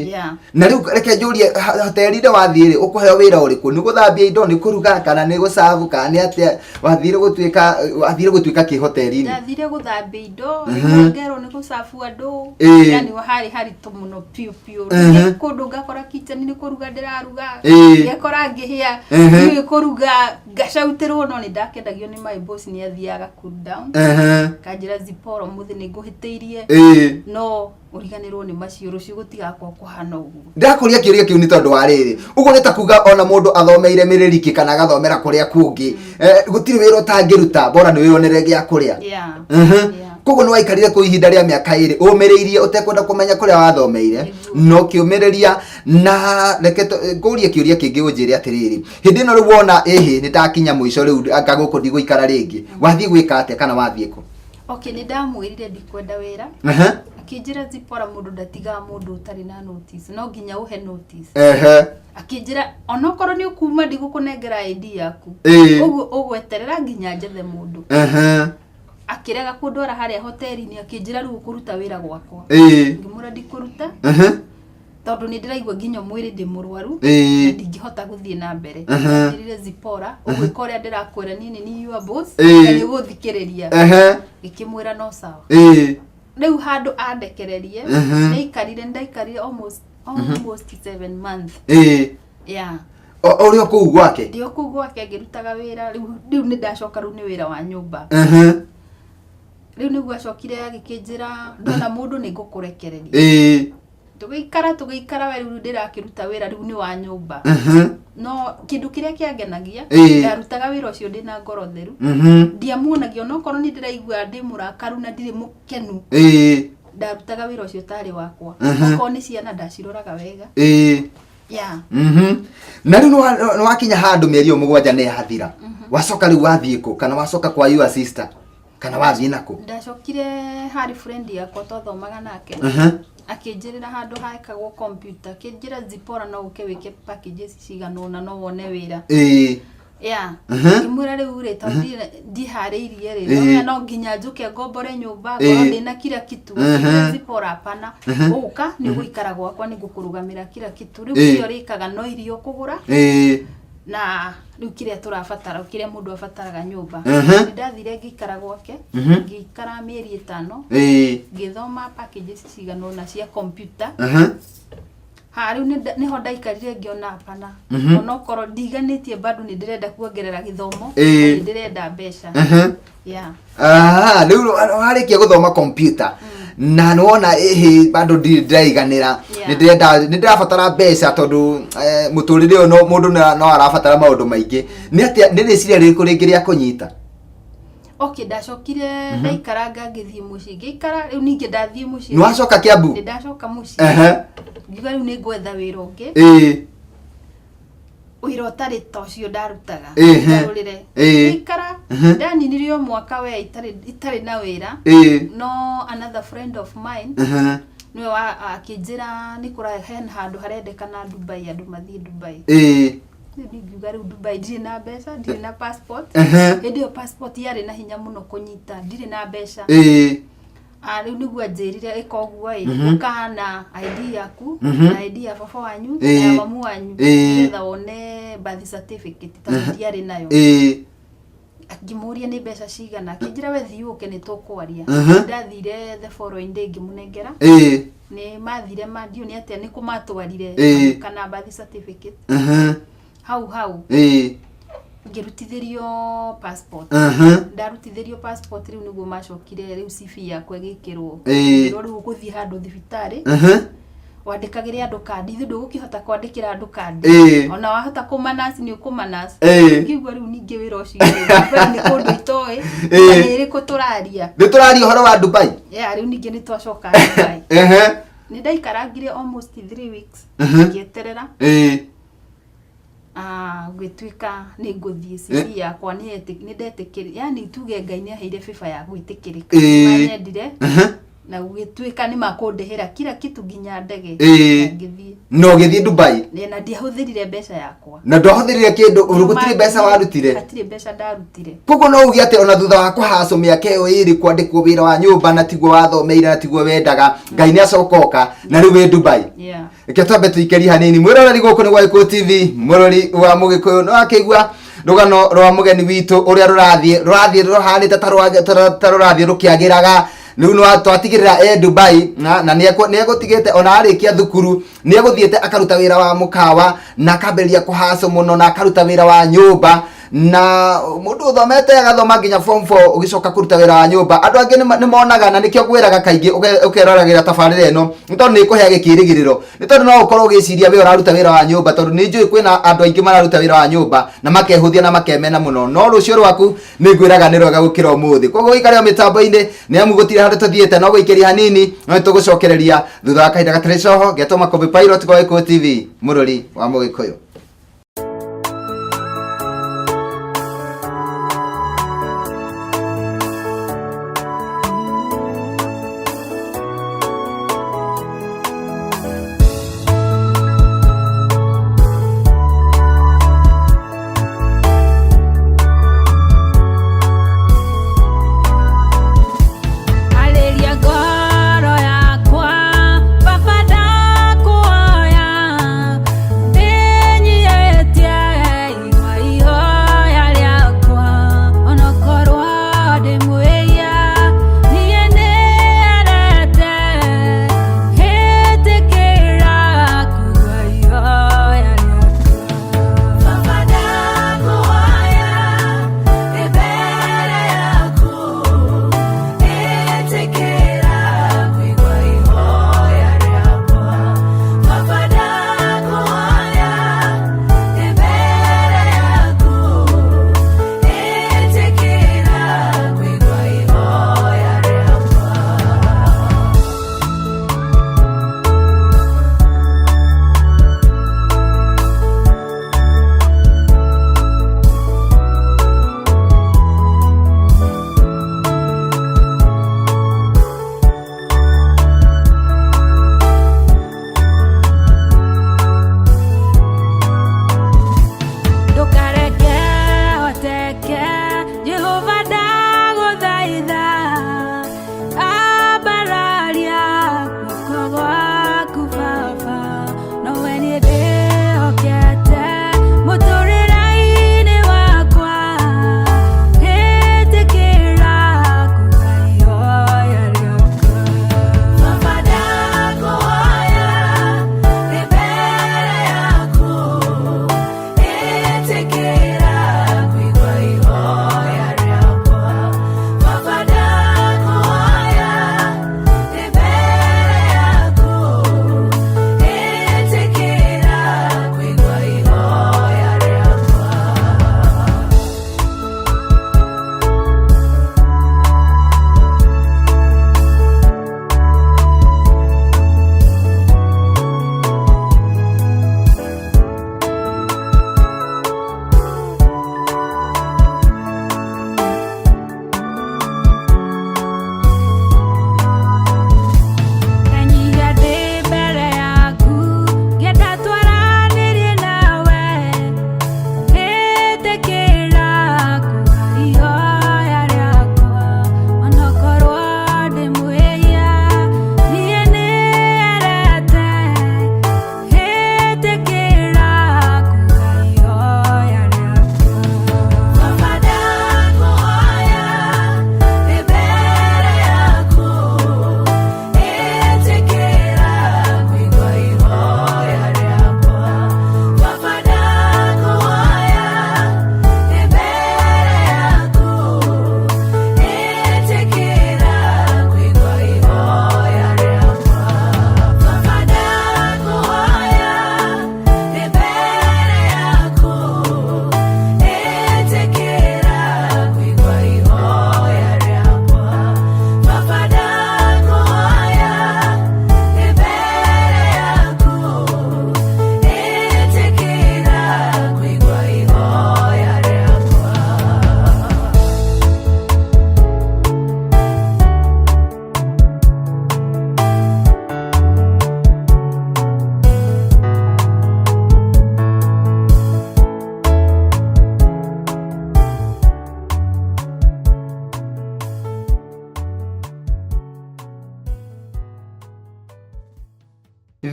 Yeah.
Na rĩu reke njũrie, hoteri-inĩ wathiĩ rĩ, ũkũheo wĩra ũrĩkũ? Nĩ gũthambia indo, nĩ kũruga, kana nĩ gũcabu, kana nĩ atĩa? Wathire gũtuĩka kĩ hoteri-inĩ?
Ndathire gũthambia indo, rĩmwe ngerwo nĩ gũcabu andũ. Yani harĩ haritũ mũno biũ biũ. Kũndũ ngakora kitchen nĩ kũruga ndĩraruga, ngekora ngĩhĩa, ndiũĩ kũruga, ngacautĩrwo, no nĩ ndakenagio nĩ my boss, nĩ athiaga cool down, kanjĩra, "Zipporah, ũmũthĩ nĩ ngũhĩtĩirie, no ũriganĩrwo nĩ macio, rũciũ gũtigakorwo kũhana ũguo."
Ndakũria kĩũria kĩu nĩ tondũ wa rĩrĩ, ũguo nĩ ta kuga ona mũndũ athomeire mĩrĩriki kana agathomera kũrĩa kũngĩ, gũtirĩ wĩra ũtangĩruta, bora nĩ wĩyonere gĩa kũrĩa.
Yeah. Yeah.
Koguo nĩ waikarire kũu ihinda rĩa mĩaka 2 ũmĩrĩirie ũtekwenda kũmenya kũrĩa wathomeire?
Nĩguo.
No kĩũmĩrĩria. Na reke ngũrie kĩũria kĩngĩ, ũnjĩre atĩrĩrĩ, hĩndĩ ĩno rĩu wona ĩhĩ nĩ ndakinya mũico rĩu, anga gũkũ ndigũikara rĩngĩ, wathiĩ gwĩka atĩa kana wathiĩ kũ?
Okay, nĩ ndamwĩrire ndikwenda wĩra. Akĩnjĩra, "Zipporah, mũndũ ndatigaga mũndũ ũtarĩ na notice, no nginya ũhe notice." Akĩnjĩra, "Onokorwo nĩ ũkuma, ndigũkũnengera ID yaku, ũguo ũgweterera nginya njethe mũndũ." Akĩrega kũndwara harĩa hoteri-inĩ, akĩnjĩra, "Rĩu ũkũruta wĩra gwakwa." Ngĩmwĩra ndikũruta, tondũ nĩ ndĩraigua nginya mwĩrĩ ndĩ mũrwaru na ndingĩhota gũthiĩ na mbere. Njĩrire, "Zipporah, ũgwĩka ũrĩa ndĩrakwĩra, niĩ nĩ niĩ your boss na nĩ ũgũthikĩrĩria." Ngĩkĩmwĩra no sawa. Rĩu handũ andekererie, nĩ ndaikarire almost 7 months. Yeah.
Ũrĩ o kũu gwake?
Ndĩ o kũu gwake ngĩrutaga wĩra. Rĩu nĩ ndacoka, rĩu nĩ wĩra wa nyũmba. Rĩu nĩguo acokire agĩkĩnjĩra, "Ndona mũndũ nĩ ngũkũrekereria." Tũgĩikara we, rĩu ndĩrakĩruta wĩra, rĩu nĩ wa nyũmba, no kĩndũ kĩrĩa kĩangenagia, ndarutaga wĩra ũcio ndĩna ngoro theru. Ndiamuonagia onokorwo nĩ ndĩraigua ndĩ mũrakaru na ndirĩ mũkenu. Ndarutaga wĩra ũcio tarĩ wakwa. Okorwo nĩ ciana ndaciroraga wega. Yeah.
Na rĩu nĩ wakinya handũ mĩeri ĩyo 7 nĩ yathira, wacoka rĩu wathiĩ kũ? Kana wacoka kwa your sister kana wathiĩ nakũ?
Ndacokire harĩ friend yakwa twathomaga nake. Akĩnjĩrĩra handũ hekagwo computer, akĩnjĩra, "Zipporah, no ũke wĩke packages cigana ũna, no wone wĩra." Yeah. Ngĩmwĩra, "Rĩu rĩ, tondũ ndiharĩirie rĩ, no nginya njũke ngombore nyũmba, ngorwo ndĩna kila kitu." Akĩnjĩra, "Zipporah, hapana, ũka nĩ ũgũikara gwakwa, nĩ ngũkũrũgamĩra kila kitu. Rĩu kĩrĩa ũrĩkaga no irio kũgũra na rĩu kĩrĩa tũrabatara, kĩrĩa mũndũ abataraga nyũmba." Nĩ ndathire ngĩikara gwake, ngĩikara mĩeri 5, ngĩthoma packages cigana ũna cia computer. Ha rĩu nĩho ndaikarire ngĩona hapana, onokorwo ndiganĩtie, bado nĩ ndĩrenda kuongerera gĩthomo na nĩ ndĩrenda mbeca. Yeah.
Ah, rĩu warĩkia gũthoma computer na nĩ wona ĩhĩ bado ndirĩ ndĩraiganĩra, nĩ ndĩrenda, nĩ ndĩrabatara mbeca, tondũ mũtũrĩre ũyũ no mũndũ no arabatara maũndũ maingĩ, nĩ atĩa, nĩ rĩciria rĩrĩkũ rĩngĩ rĩa kũnyita?
Okay, ndacokire ndaikaranga ngĩthiĩ mũciĩ, ngĩikara, rĩu ningĩ ndathiĩ mũciĩ.
Nĩ wacoka Kĩambu?
Nĩ ndacoka mũciĩ. Ngiuga rĩu nĩ ngwetha wĩra ũngĩ, wĩra ũtarĩ ta ũcio ndarutaga, ngarũrĩre. Ngĩikara. Ndaninirio mwaka we itarĩ na wĩra. No another friend of mine nĩwe wa akĩnjĩra nĩ kũra hena handũ harendekana Dubai, andũ mathiĩ Dubai. Rĩu ndingiuga rĩu Dubai ndirĩ na mbeca, ndirĩ na passport. Hĩndĩ ĩyo passport yarĩ na hinya mũno kũnyita, ndirĩ na mbeca. Ah, rĩu nĩguo anjĩrire ĩka ũguo ĩ, ũka na ID yaku na ID ya baba wanyu na ya mamu wanyu, nĩgetha wone birth certificate, tondũ ndiarĩ nayo. Ngĩmũria nĩ mbeca cigana, akĩnjĩra we thiĩ ũke nĩ tũkwaria. Ndathire the following day ngĩmũnengera. Nĩ mathire ma ndiũ nĩ atĩa nĩ kũmatwarire kana birth certificate hau hau. Ngĩrutithĩrio passport. Ndarutithĩrio passport, rĩu nĩguo macokire rĩu CV yakwa ĩgĩkĩrwo. Ngĩrwo rĩu ũgũthiĩ handũ thibitarĩ wandĩkagĩre andũ kandi, ithuĩ ndũgũkĩhota kwandĩkĩra andũ kandi. Ona wahota kũmanaci nĩ ũkũmanaci. Ngĩigua rĩu ningĩ wĩra ũcio rĩ, Dubai nĩ kũndũ itoĩ. Na nĩ ĩrĩkũ tũraria?
Nĩ tũraria ũhoro wa Dubai.
Yeah, rĩu ningĩ nĩ twacoka Dubai. Nĩ ndaikarangire almost 3 weeks ngĩeterera. Ah, ngĩtuĩka nĩ ngũthiĩ, CV yakwa nĩ ndetĩkĩri, yani tuge Ngai nĩ aheire favor ya gwĩtĩkĩrĩka. Manyendire na gũgĩtuĩka nĩ makũndĩhĩra kila kitu nginya ndege. Na ngĩthiĩ.
Na ũgĩthiĩ Dubai.
Na ndiahũthĩrire mbeca yakwa.
Na ndwahũthĩrire kĩndũ, gũtirĩ mbeca warutire?
Hatirĩ mbeca ndarutire.
Koguo no uge atĩ ona thutha wa kũhacwo mĩaka ĩyo ĩrĩ kwandĩkwo wĩra wa nyũmba na tiguo wathomeire na tiguo wendaga, Ngai nĩ acoka oka na rĩu wĩ Dubai.
Yeah.
Reke twambe tũikerie hanini. Mwĩroreri, gũkũ nĩ gwa Gĩkũyũ TV, mũrori wa mũgĩkũyũ, nĩ wakĩigua rũgano rwa mũgeni witũ ũrĩa rũrathiĩ rũhanĩte ta rũrathiĩ rũkĩagĩraga. Rĩu nĩ twatigĩrĩra e Dubai na nĩ egũtigĩte ona arĩkia thukuru nĩ egũthiĩte akaruta wĩra wa mũkawa na akambĩrĩria kũhacwo mũno na akaruta wĩra wa nyũmba, na mũndũ ũthomete agathoma nginya form 4 ũgĩcoka kũruta wĩra wa nyũmba, andũ angĩ nĩ monaga, na nĩkĩo ngwĩraga kaingĩ ũkeroragĩra tabarĩra ĩno, nĩ tondũ nĩ ĩkũheaga kĩĩrĩgĩrĩro, nĩ tondũ no ũkorwo ũgĩciria we ũraruta wĩra wa nyũmba, tondũ nĩ njũĩ kwĩna andũ aingĩ mararuta wĩra wa nyũmba na makehũthia na makemena mũno, no rũciũ rwaku nĩ ngwĩraga nĩ rwega gũkĩra ũmũthĩ. Koguo gũikare o mĩtambo-inĩ, nĩ amu gũtirĩ handũ tũthiĩte, no gũikĩria hanini no nĩ tũgũcokereria thutha wa kahinda gatarĩ coho. Getwo Makũmbĩ Pilot kwa Gĩkũyũ TV, mũrori wa mũgĩkũyũ.
Arĩria ngoro yakwa, baba ndakuoya.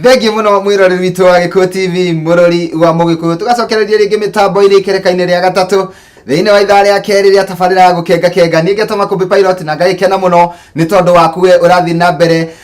Thengiũ mũno mwĩroreri witũ wa Gĩkũyũ TV, mũrori wa Mũgĩkũyũ. Tũgacokereria rĩngĩ mĩtambo-inĩ ikereka-inĩ rĩa gatatũ thĩinĩ wa ithaa rĩa kerĩ rĩa tabarĩra ya gũkenga kenga. Niĩ ngetwo Makũmbĩ Pilot na ngagĩkena mũno nĩ tondũ waku we ũrathiĩ na mbere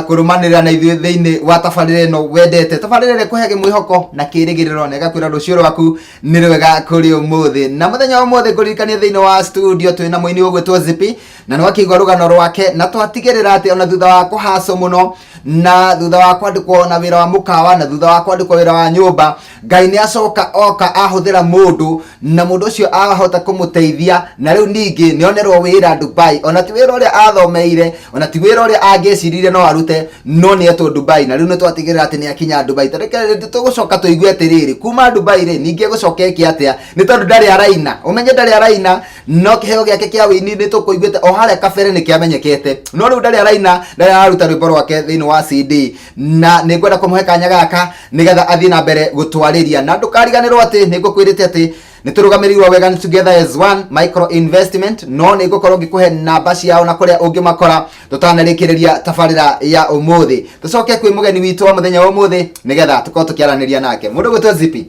kũrũmanĩrĩra na ithuĩ thĩinĩ wa tabarĩra ĩno wendete, tabarĩra ĩrĩa ĩkũheage mwĩhoko na kĩrĩgĩrĩro na ĩgakwĩra rũciũ rwaku nĩ rwega kũrĩ ũmũthĩ. Na mũthenya wa ũmũthĩ ngũririkanie thĩinĩ wa studio twĩna mũini ũgwĩtwo Zippy, na nĩ wakĩigua rũgano rwake, na twatigĩrĩra atĩ ona thutha wa kũhacwo mũno na thutha wa kwandĩkwo na wĩra wa mũkawa na thutha wa kwandĩkwo wĩra wa nyũmba, Ngai nĩ acoka oka ahũthĩra mũndũ, na mũndũ ũcio ahota kũmũteithia, na rĩu ningĩ nĩ onerwo wĩra Dubai, ona ti wĩra ũrĩa athomeire, ona ti wĩra ũrĩa angĩciririe no arute, no nĩ etwo Dubai, na rĩu nĩ twatigĩrĩra atĩ nĩ akinya Dubai. Ta reke tũgũcoka tũigue atĩrĩrĩ, kuma Dubai rĩ, ningĩ egũcoka eke atĩa? Nĩ tondũ ndarĩ araina, ũmenye ndarĩ araina, no kĩheo gĩake kĩa wĩini nĩ tũkũiguĩte o harĩa kabere nĩ kĩamenyekete, no rĩu ndarĩ araina, ndarĩ araruta rwĩmbo rwake thĩinĩ wa CD, na nĩ ngwenda kũmũhe kanya gaka nĩgetha athiĩ na mbere gũtwarĩria. Na ndũkariganĩrwo atĩ nĩ ngũkwĩrĩte atĩ nĩ tũrũgamĩrĩirwo wega nĩ Together as One Micro Investment, no nĩ ngũkorwo ngĩkũhe namba ciao na kũrĩa ũngĩmakora tũtanarĩkĩrĩria tabarĩra ya ũmũthĩ. Tũcoke kwĩ mũgeni witũ wa mũthenya wa ũmũthĩ nĩgetha tũkorwo tũkĩaranĩria nake, mũndũ gwĩtwo Zippy.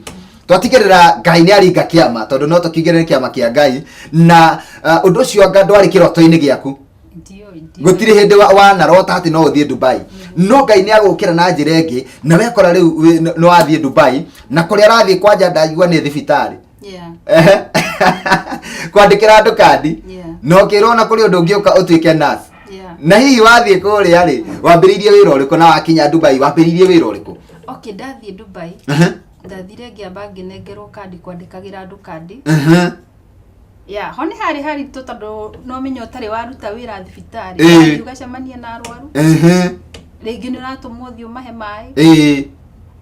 Twatigĩrĩra Ngai nĩ aringa kĩama, tondũ no tũkigĩrĩre kĩama kĩa Ngai, na ũndũ ũcio anga ndwarĩ kĩroto-inĩ gĩaku.
Ndiũĩ.
Gũtirĩ hĩndĩ wanarota atĩ no ũthiĩ Dubai, no Ngai nĩ agũkĩra na njĩra ĩngĩ, na wekora rĩu nĩ wathiĩ Dubai, na kũrĩa arathiĩ kwanja ndaigua nĩ thibitarĩ.
Yeah.
Kwandĩkĩra andũ kandi. Na ũkĩrwo na kũrĩ ũndũ ũngĩũka ũtuĩke nurse. Na hihi wathiĩ kũrĩa rĩ, wambĩrĩirie wĩra ũrĩkũ? Na wakinya Dubai wambĩrĩirie wĩra ũrĩkũ?
Okay, ndathiĩ Dubai, ndathire ngĩamba ngĩnengerwo kandi kwandĩkagĩra andũ kandi. Yeah, ho nĩ harĩ haritũ tondũ no menya ũtarĩ waruta wĩra thibitarĩ. Wathiĩ ũgacemania na arwaru, rĩngĩ nĩ ũratũmwo ũthiĩ ũmahe maĩ,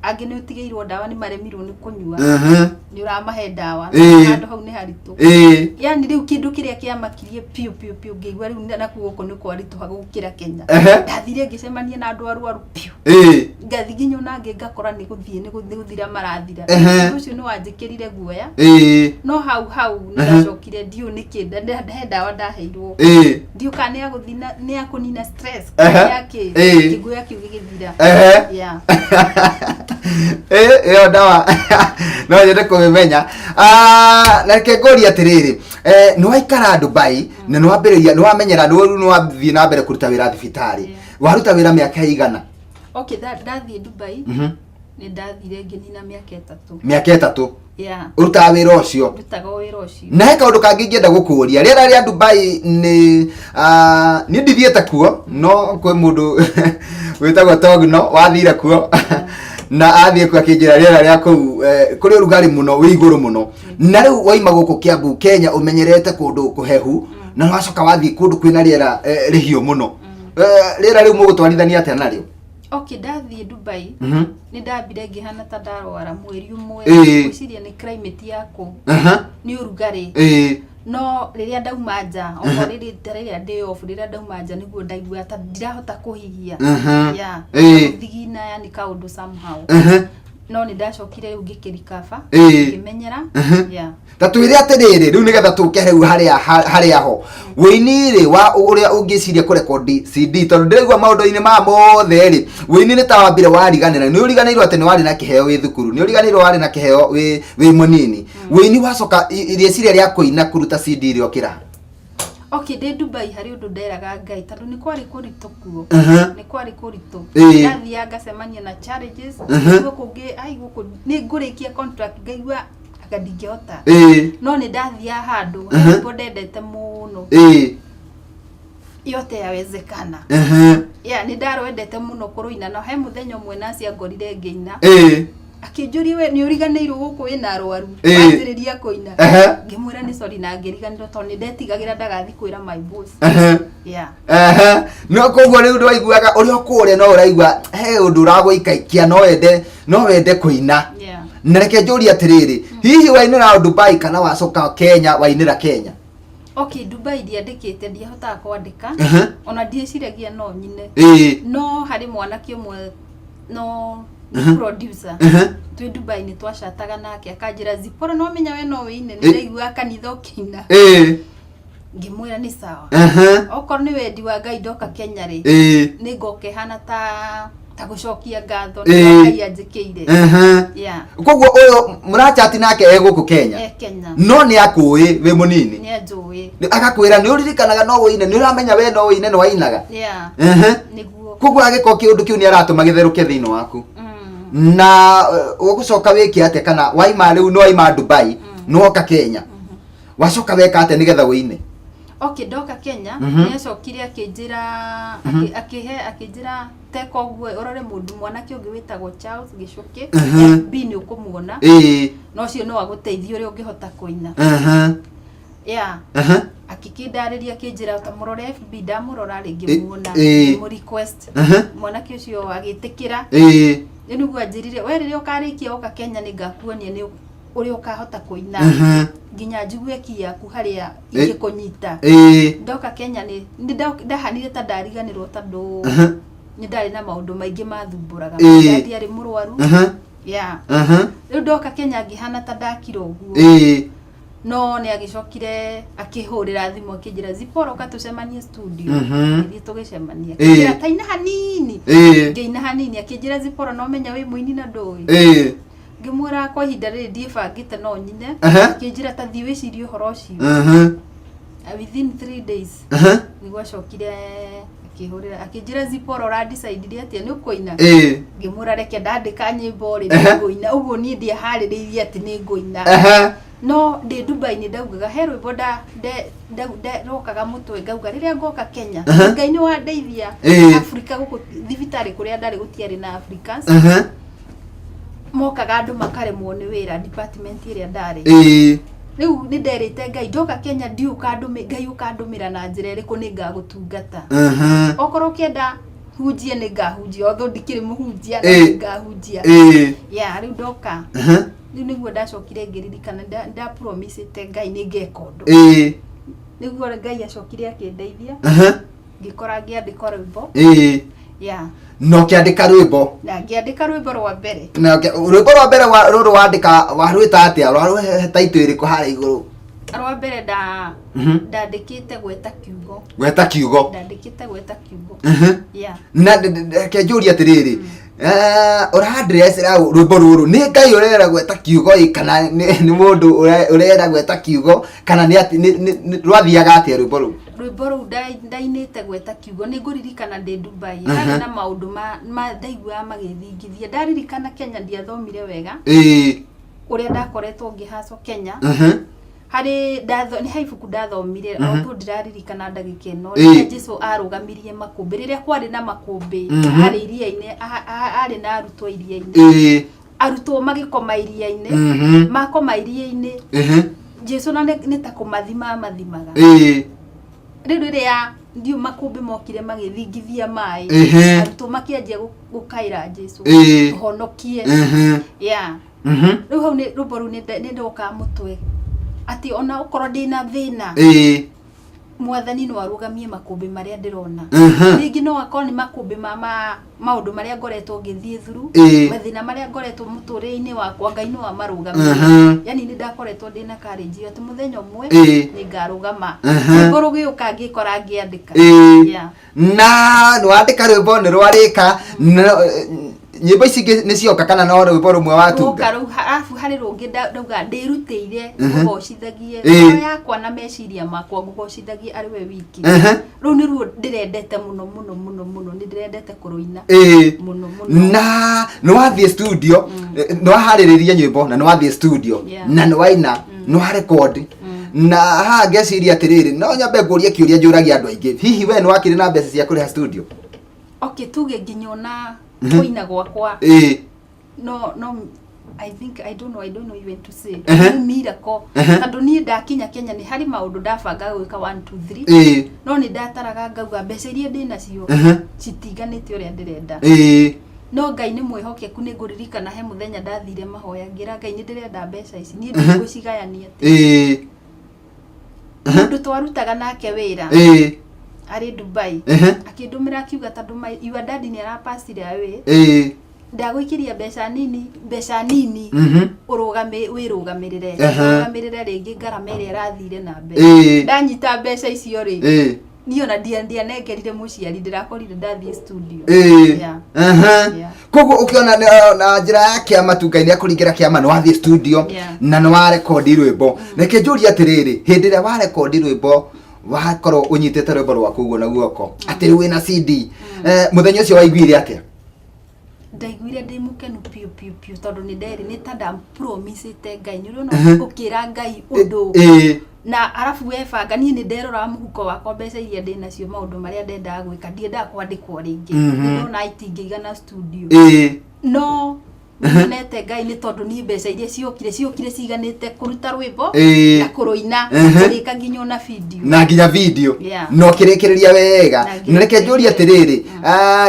angĩ nĩ ũtigĩirwo ndawa nĩ maremirwo nĩ kũnyua, nĩ ũramahe ndawa. Handũ hau nĩ haritũ. Yani rĩu kĩndũ kĩrĩa kĩamakirie piũ piũ piũ, ngĩigua rĩu nakuo gũkũ nĩ kwaritũha gũkĩra Kenya. Ndathire ngĩcemania na andũ arwaru piũ, ngathi nginya ona angĩ ngakora nĩ gũthiĩ nĩ gũthira marathira. Ũndũ ũcio nĩ wanjĩkĩrire guoya, no hau hau nĩ ndacokire, ndiũ nĩkĩ he ndawa ndaheirwo, ndiũ kana nĩ ya gũthina, nĩ ya kũnina stress kana nĩ ya kĩ. Kĩguoya kĩu gĩgĩthira. Yeah.
Ĩyo ndawa no nyende kũmĩmenya. Na reke ngũrie atĩrĩrĩ, nĩ waikara Dubai na nĩ wambĩrĩria, nĩ wamenyera, nĩ rĩu nĩ wathiĩ na mbere kũruta wĩra thibitarĩ. Waruta wĩra mĩaka ĩigana?
Okay, ndathiĩ Dubai, nĩ ndathire ngĩnina mĩaka 3.
Mĩaka 3?
Yeah.
Ũrutaga wĩra ũcio?
Ndutaga wĩra ũcio.
Na he kaũndũ kangĩ ingĩenda gũkũria, rĩera rĩa Dubai nĩ niĩ ndithiĩte kuo, no kwĩ mũndũ wĩtagwo Togno wathire kuo, na athiĩ kuo akĩnjĩra rĩera rĩa kũu kũrĩ ũrugarĩ mũno, wĩ igũrũ mũno. Na rĩu waima gũkũ Kiambu Kenya ũmenyerete kũndũ kũhehu, na wacoka wathiĩ kũndũ kwĩna rĩera rĩhiũ mũno, rĩera rĩu mũgũtwarithania atĩa narĩo?
Okay, ndathiĩ Dubai, nĩ ndambire ngĩhana ta ndarwara mweri ũmwe. Ngwĩciria nĩ climate ya kũu, nĩ ũrugarĩ. No rĩrĩa ndauma nja, okorwo rĩrĩ ta rĩrĩa ndĩ off, rĩrĩa ndauma nja nĩguo ndaigua ta ndirahota kũhihia. Yeah. Thigina, yani kaũndũ somehow. No nĩ ndacokire rĩu ngĩkĩrikaba, ngĩmenyera. Yeah.
Ta twĩre atĩrĩrĩ, rĩu nĩgetha tũke rĩu harĩa harĩa ho wĩini rĩ, wa ũrĩa ũngĩciria kũrekondi CD, tondũ ndĩraigua maũndũ-inĩ maya mothe rĩ, wĩini nĩ ta wambire wariganĩra, nĩ ũriganĩirwo atĩ nĩ warĩ na kĩheo wĩ thukuru, nĩ ũriganĩirwo warĩ na kĩheo wĩ mũnini. Wĩini wacoka rĩciria rĩa kũina kũruta CD rĩokĩra?
Okay, ndĩ Dubai harĩ ũndũ nderaga Ngai, tondũ nĩ kwarĩ kũritũ kuo. Nĩ kwarĩ kũritũ. Ndathiaga ngacemania na challenges. Ngaigua kũngĩ, ai gũkũ nĩ ngũrĩkia contract, ngaigua anga ndingĩhota. No nĩ ndathiaga handũ, rwĩmbo ndendete mũno, Yote Yawezekana. Yeah, nĩ ndarwendete mũno kũrũina, na he mũthenya ũmwe nacia ngorire ngĩina, akĩnjũria, "We nĩ ũriganĩirwo gũkũ wĩna arwaru, wanjĩrĩria kũina?" Ngĩmwĩra nĩ sorry, na ngĩriganĩrwo tondũ nĩ ndetigagĩra ndagathiĩ kwĩra my boss. Yeah.
No koguo rĩu ndwaiguaga ũrĩa ũkũrĩa, no ũraigua he ũndũ ũragũikaikia, no wende kũina.
Yeah.
Na reke njũrie atĩrĩrĩ, hihi wainĩra Dubai kana wacoka Kenya wainĩra Kenya?
Okay, Dubai ndiandĩkĩte, ndiahotaga kwandĩka, ona ndiĩciragia no nyine. No harĩ mwanake ũmwe, no nĩ producer, twĩ Dubai nĩ twacataga nake, akanjĩra, "Zipora, no menya we no wĩine, nĩ ndaiguaga kanitha ũkĩina." Ngĩmwĩra nĩ sawa, okorwo nĩ wendi wa Ngai ndoka Kenya rĩ, nĩ ngoka ĩhana ta Ta gũcokia ngatho
Ĩĩ.
nĩ Ngai anjĩkĩire. Yeah.
Koguo ũyũ mũrachati nake e gũkũ Kenya?
E Kenya.
No nĩ akũĩ wĩ mũnini?
Nĩ anjũĩ.
Agakwĩra nĩ ũririkanaga no ũine, nĩ ũramenya we no ũine, nĩ wainaga?
Yeah. Nĩguo.
Koguo agĩka kĩũndũ kĩu nĩ aratũma gĩtherũke thĩinĩ waku. Na ũgũcoka wĩke atĩa, kana waima rĩu nĩ waima Dubai, nĩ woka Kenya, wacoka weka atĩa nĩgetha ũine?
Okay, ndoka Kenya, nĩ acokire akĩnjĩra, akĩhe, akĩnjĩra teka ũguo, ũrore mũndũ mwanake ũngĩ wĩtagwo Charles Gĩcũkĩ, FB nĩ ũkũmuona, na ũcio no agũteithie ũrĩa ũngĩhota kũina. Yeah. Akĩkĩndarĩria, akĩnjĩra ta mũrore FB. Ndamũrora rĩ, ngĩmuona, ngĩmũ request. Mwanake ũcio agĩtĩkĩra. Rĩu nĩguo anjĩrire, we rĩrĩa ũkarĩkia woka Kenya, nĩ ngakuonia nĩ ũrĩa ũkahota kũina, nginya njigue ki yaku harĩa ingĩkũnyita. Ndoka Kenya nĩ ndahanire ta ndariganĩrwo, tondũ nĩ ndarĩ na maũndũ maingĩ mathumbũraga. Daddy arĩ mũrwaru. Yeah. Rĩu ndoka Kenya ngĩhana ta ndakira ũguo. No nĩ agĩcokire akĩhũrĩra thimũ, akĩnjĩra, "Zipporah, ũka tũcemanie studio." Ngĩthiĩ tũgĩcemania. Akĩnjĩra taina hanini. Ngĩina hanini. Akĩnjĩra, "Zipporah, no menya wĩ mũini na ndũĩ?" Ngĩmwĩra kwa ihinda rĩrĩ ndiĩbangĩte, no nyine. Akĩnjĩra ta thiĩ wĩcirie ũhoro ũcio. Within 3 days nĩguo acokire akĩhũrĩra, akĩnjĩra, "Zipporah, ũradecide atĩa, nĩ ũkũina?" Ngĩmwĩra reke ndandĩka nyĩmbo rĩ, nĩ ngũina. Ũguo niĩ ndiaharĩrĩirie atĩ nĩ ngũina. No ndĩ Dubai nĩ ndaugaga he rwĩmbo ndokaga mũtwe, ngauga rĩrĩa ngoka Kenya, Ngai nĩ wandeithia. Afrika gũkũ thibitarĩ kũrĩa ndarĩ gũtiarĩ na Africans. Mokaga andũ makaremwo nĩ wĩra department ĩrĩa ndarĩ. Rĩu nĩ nderĩte Ngai ndoka Kenya, ndiũ Ngai ũkandũmĩra na njĩra ĩrĩkũ, nĩ ngagũtungata. Okorwo ũkĩenda hunjie, nĩ ngahunjia, although ndikĩrĩ mũhunjia, no nĩ ngahunjia. Yeah, rĩu ndoka, rĩu nĩguo ndacokire ngĩririkana nda promisĩte Ngai nĩ ngeka ũndũ. Nĩguo Ngai acokire akĩndeithia, ngĩkora ngĩandĩka rwĩmbo. Yeah.
Na ũkĩandĩka rwĩmbo?
Na ngĩandĩka rwĩmbo rwa mbere.
Na rwĩmbo rwa mbere rũrũ wandĩka warwĩta atĩa? Rwarũhe taitũ ĩrĩkũ harĩa igũrũ?
Rwa mbere ndandĩkĩte Gweta Kiugo.
Gweta Kiugo.
Ndandĩkĩte Gweta Kiugo. Yeah.
Na reke njũrie atĩrĩrĩ, ũrandressera rwĩmbo rũrũ nĩ Ngai ũrera gweta kiugo ĩ, kana nĩ mũndũ ũrera gweta kiugo, kana nĩ atĩ rwathiaga atĩa rwĩmbo rũu?
Rwĩmbo rũu ndainĩte Gweta Kiugo, nĩ ngũririkana ndĩ Dubai harĩ na maũndũ ma ndaiguaga magĩthingithia. Ndaririkana Kenya ndiathomire wega ũrĩa ndakoretwo ngĩhacwo Kenya. Harĩ nĩ he ibuku ndathomire, although ndiraririkana ndagĩka ĩno, rĩrĩa Jesu arũgamirie makũmbĩ, rĩrĩa kwarĩ na makũmbĩ, arĩ iria-inĩ, arĩ na arutwo iria-inĩ, arutwo magĩkoma iria-inĩ. Makoma iria-inĩ, Jesu na nĩ ta kũmathima amathimaga. Rĩu rĩrĩa ndiũ makũmbĩ mokire magĩthingithia maĩ, arutwo makĩanjia gũkaĩra Jesu, "Tũhonokie." Yeah. Rĩu hau nĩ rwĩmbo rũu nĩ ndoka mũtwe atĩ ona okorwo ndĩna thĩna, Mwathani no arũgamie makũmbĩ marĩa ndĩrona. Rĩngĩ no akorwo nĩ makũmbĩ ma maũndũ marĩa ngoretwo ngĩthiĩ through, mathĩna marĩa ngoretwo mũtũrĩre-inĩ wakwa, Ngai no amarũgamie. Yani nĩ ndakoretwo ndĩna courage ĩyo atĩ mũthenya ũmwe nĩ ngarũgama. Rwĩmbo rũgĩũka ngĩkora ngĩandĩka. Yeah.
Na nĩ wandĩka rwĩmbo, nĩ rwarĩka. Nyĩmbo ici ingĩ nĩ cioka, kana no rwĩmbo rũmwe watunga?
Rũka rũu, arabu harĩ rũngĩ ndauga ndĩrutĩire ngũgocithagie ngoro yakwa na meciria makwa, ngũgocithagie arĩ we wiki. Rũu nĩruo ndĩrendete mũno mũno mũno mũno, nĩ ndĩrendete kũrũina mũno mũno.
Na nĩ wathiĩ studio, nĩ waharĩrĩria nyĩmbo na nĩ wathiĩ studio, na nĩ waina, nĩ warekodi, na haha ngeciria atĩrĩrĩ, no nyambe ngũrie kĩũria njũragia andũ aingĩ, hihi we nĩ wakĩrĩ na mbeca cia kũrĩha studio?
Okay, tuge nginya ona kũina gwakwa, no, I think I don't know even to say. Nĩ miracle, tondũ niĩ ndakinya Kenya nĩ harĩ maũndũ ndabanga gwĩka 1 2 3, no nĩ ndataraga ngauga mbeca iria ndĩ nacio citiganĩte ũrĩa ndĩrenda. No Ngai nĩ mwĩhokeku. Nĩ ngũririkana he mũthenya ndathire mahoya, ngĩra Ngai nĩ ndĩrenda mbeca ici, niĩ ndingũcigayania atĩ. Mũndũ twarutaga nake wĩra arĩ Dubai akĩndũmĩra, akiuga tondũ your daddy nĩ arapacire away, ndagũikĩria mbeca nini, mbeca nini ũrũgame, wĩrũgamĩrĩre, ũrũgamĩrĩre rĩngĩ ngarama ĩrĩa ĩrathire na mbere. Ndanyita mbeca icio rĩ, Niĩ ona ndianengerire mũciari, ndĩrakorire ndathiĩ studio. Yeah. Yeah.
Koguo ũkĩona na njĩra ya kĩama tu Ngai nĩ akũringĩra kĩama, nĩ wathiĩ studio na nĩ warekondi rwĩmbo. Reke njũrie atĩrĩrĩ, hĩndĩ ĩrĩa warekondi rwĩmbo, wakorwo ũnyitĩte rwĩmbo rwaku ũguo na guoko, atĩ rĩu wĩna CD, mũthenya ũcio waiguire atĩa?
Ndaiguire ndĩ mũkenu piũ piũ piũ, tondũ nĩ nderĩ nĩ ta ndapromisĩte Ngai. Nĩ ũrona ũkĩra Ngai ũndũ na arabu webanga. Niĩ nĩ nderoraga mũhuko wakwa, mbeca iria ndĩ nacio, maũndũ marĩa ndendaga gwĩka, ndiendaga kwandĩkwo rĩngĩ. Nĩ ndona itingĩigana studio, no nyonete Ngai, nĩ tondũ niĩ mbeca iria ciokire ciganĩte kũruta rwĩmbo na kũrũina, kũrĩka nginya ona video.
Na nginya video.
Yeah.
Na ũkĩrĩkĩrĩria wega.
Na
Na reke njũrie atĩrĩrĩ,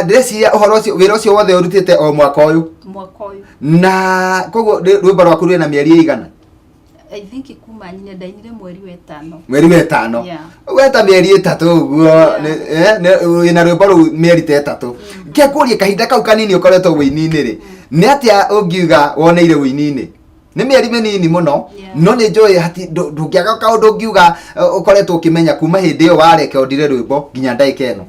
ndĩreciria ũhoro ũcio, wĩra ũcio wothe ũrutĩte o mwaka ũyũ?
Mwaka ũyũ.
Na koguo rwĩmbo rwaku rwĩna mĩeri ĩigana?
I think kuma nyine ndainire mweri wa ĩtano.
Mweri wa ĩtano.
Yeah.
Weta mĩeri 3 ũguo. Wĩna rwĩmbo rũu mĩeri ta 3. Ngekũrie, kahinda kau kanini ũkoretwo wĩini-inĩ rĩ, nĩ atĩa ũngiuga woneire wĩini-inĩ? Nĩ mĩeri mĩnini mũno, no nĩ njũĩ hati ndũngĩaga kaũndũ ũngiuga, ũkoretwo ũkĩmenya kuma hĩndĩ ĩyo warekondire rwĩmbo nginya ndagĩka ĩno.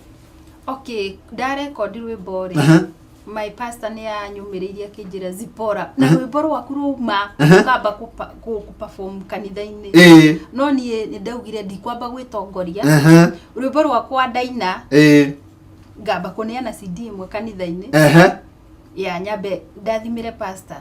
Okay, ndarekondi rwĩmbo rĩ, my pastor nĩ anyũmĩrĩirie akĩnjĩra, "Zipora, na rwĩmbo rwaku rwauma ũkamba kũ-perform kanitha-inĩ." No niĩ nĩ ndaugire ndikwamba gwĩtongoria. Rwĩmbo rwakwa ndaina, ngamba kũneana CD ĩmwe kanitha-inĩ ya nyambe ndathimĩre pastor.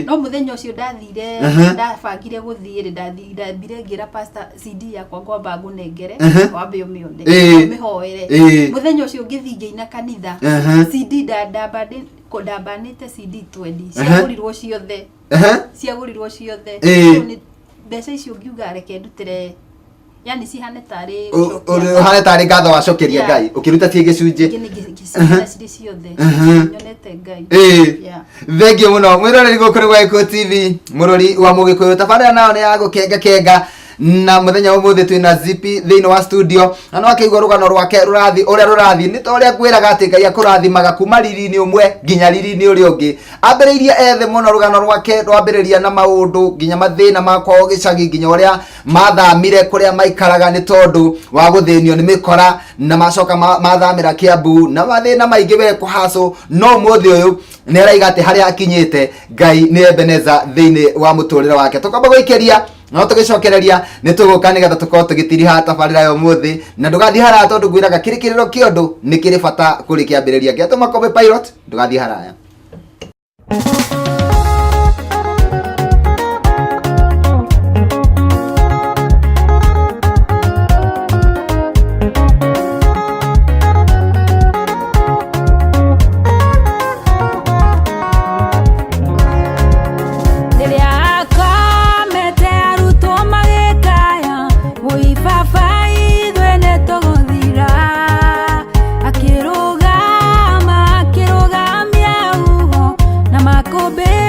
No mũthenya ũcio ndathire, ndabangire gũthiĩ rĩ, ndambire ngĩra pastor, "CD yakwa ngwamba ngũnengere, wambe ũmĩone, ũmĩhoere." Mũthenya ũcio ngĩthiĩ ngĩina kanitha, CD ndambanĩte CD 20 ciagũrirwo ciothe. Ciagũrirwo ciothe. So mbeca icio ngiuga reke ndutĩre, yani cihane tarĩ gũcokia.
Ũhane tarĩ ngatho wacokeria Ngai ũkĩruta ciĩ gĩcunjĩ.
Ngĩciina cirĩ ciothe. Nyonete Ngai. Yeah.
Thengio mũno, mwĩroreri gũkũ nĩ gwa Gĩkũyũ TV, mũrori wa mũgĩkũyũ. Tabarĩra nayo nĩ ya gũkenga kenga, na mũthenya wa ũmũthĩ twĩna Zipi thĩinĩ wa studio, na no akĩigua rũgano rwake rũrathiĩ ũrĩa rũrathiĩ. Nĩ ta ũrĩa ngwĩraga atĩ Ngai akũrathimaga kuma riri-inĩ ũmwe nginya riri-inĩ ũrĩa ũngĩ. Ambĩrĩirie ethe mũno, rũgano rwake rwambĩrĩria na maũndũ nginya mathĩna ma kwao gĩcagi, nginya ũrĩa mathamire kũrĩa maikaraga nĩ tondũ wa gũthĩnio nĩ mĩkora, na macoka mathamĩra Kĩambu na mathĩna maingĩ we kũhacũ. No ũmũthĩ ũyũ nĩ araiga atĩ harĩa akinyĩte, Ngai nĩ Ebeneza thĩinĩ wa mũtũrĩre wake. Tũkamba gũikĩria, no tũgĩcokereria nĩ tũgũka nĩgetha tũkorwo tũgĩtiriha tabarĩra ya ũmũthĩ. Na ndũgathiĩ haraya, tondũ ngwĩraga kĩrĩkĩrĩro kĩa ũndũ nĩ kĩrĩ bata kũrĩ kĩambĩrĩria. Ngĩatũma Kobe Pilot, ndũgathiĩ haraya.
Rĩrĩa akomete arutwo magĩkaya, "Wũi baba, ithuĩ nĩ tũgũthira," akĩrũgama, akĩrũgamia huho na makũmbĩ.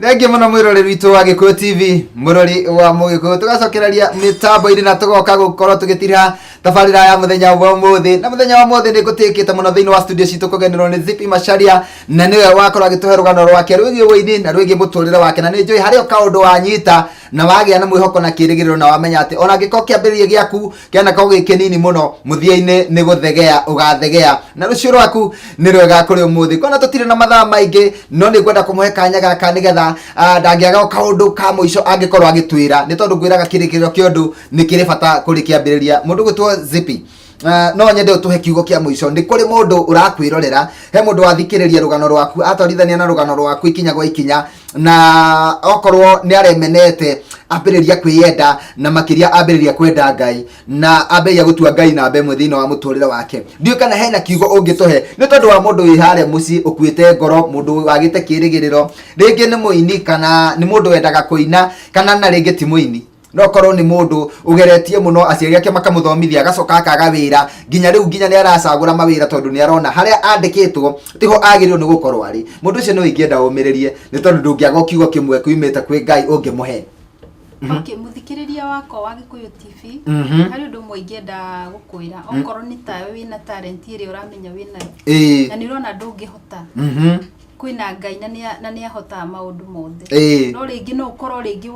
Thengiũ mũno mwĩroreri witũ wa Gĩkũyũ TV, mũrori wa Mũgĩkũyũ. Tũgacokereria mĩtambo-inĩ na tũgoka gũkorwo tũgĩtira tabarĩra ya mũthenya wa ũmũthĩ. Na mũthenya wa ũmũthĩ nĩ ngũtĩkĩte mũno thĩinĩ wa studio citũ kũgenerwo nĩ Zippy Macharia, na nĩwe wakorwo agĩtũhe rũgano rwake rwĩgiĩ ũini na rwĩgiĩ mũtũrĩre wake. Na nĩ njũĩ harĩ o kaũndũ wanyita na wagĩa na mwĩhoko na kĩrĩgĩrĩro, na wamenya atĩ ona angĩkorwo kĩambĩrĩria gĩaku kĩanakorwo gĩ kĩnini mũno, mũthia-inĩ nĩ gũthegea ũgathegea, na rũciũ rwaku nĩ rwega kũrĩ ũmũthĩ. Kona tũtirĩ na mathaa maingĩ, no nĩ ngwenda kũmũhe kanya gaka nĩgetha ndangĩaga kaũndũ ka mũico angĩkorwo agĩtwĩra, nĩ tondũ ngwĩraga kĩrĩkĩrĩro kĩa ũndũ nĩ kĩrĩ bata kũrĩ kĩambĩrĩria. Mũndũ gwĩtwo Zippy, no nyende ũtũhe kiugo kĩa mũico. Nĩ kũrĩ mũndũ ũrakwĩrorera, he mũndũ wathikĩrĩria rũgano rwaku, atwarithania na rũgano rwaku ikinya gwa ikinya, na okorwo nĩ aremenete ambĩrĩria kwĩyenda, na makĩria ambĩrĩria kwenda Ngai, na ambĩrĩria gũtua Ngai namba ĩmwe thĩinĩ wa mũtũrĩre wake. Ndiũĩ kana hena kiugo ũngĩtũhe nĩ tondũ wa mũndũ wĩ harĩa mũciĩ ũkuĩte ngoro, mũndũ wagĩte kĩrĩgĩrĩro, rĩngĩ nĩ mũini kana nĩ mũndũ wendaga kũina, kana na rĩngĩ ti mũini, no korwo nĩ mũndũ ũgeretie mũno, aciari ake makamũthomithia, agacoka akaga wĩra, nginya rĩu nginya nĩ aracagũra mawĩra tondũ nĩ arona harĩa andĩkĩtwo tiho agĩrĩirwo nĩ gũkorwo arĩ. Mũndũ ũcio no ingĩenda ũmĩrĩrie, nĩ tondũ ndũngĩaga kiugo kĩmwe kiumĩte kwĩ Ngai ũngĩmũhe.
Okay, mũthikĩrĩria wakwa wa Gĩkũyũ TV, harĩ ũndũ ũmwe ingĩenda gũkwĩra. Okorwo nĩ tawe wĩna talent ĩrĩa ũramenya wĩnayo na nĩ ũrona ndũngĩhota, kwĩna Ngai na nĩ ahotaga maũndũ mothe. No rĩngĩ no ũkorwo rĩngĩ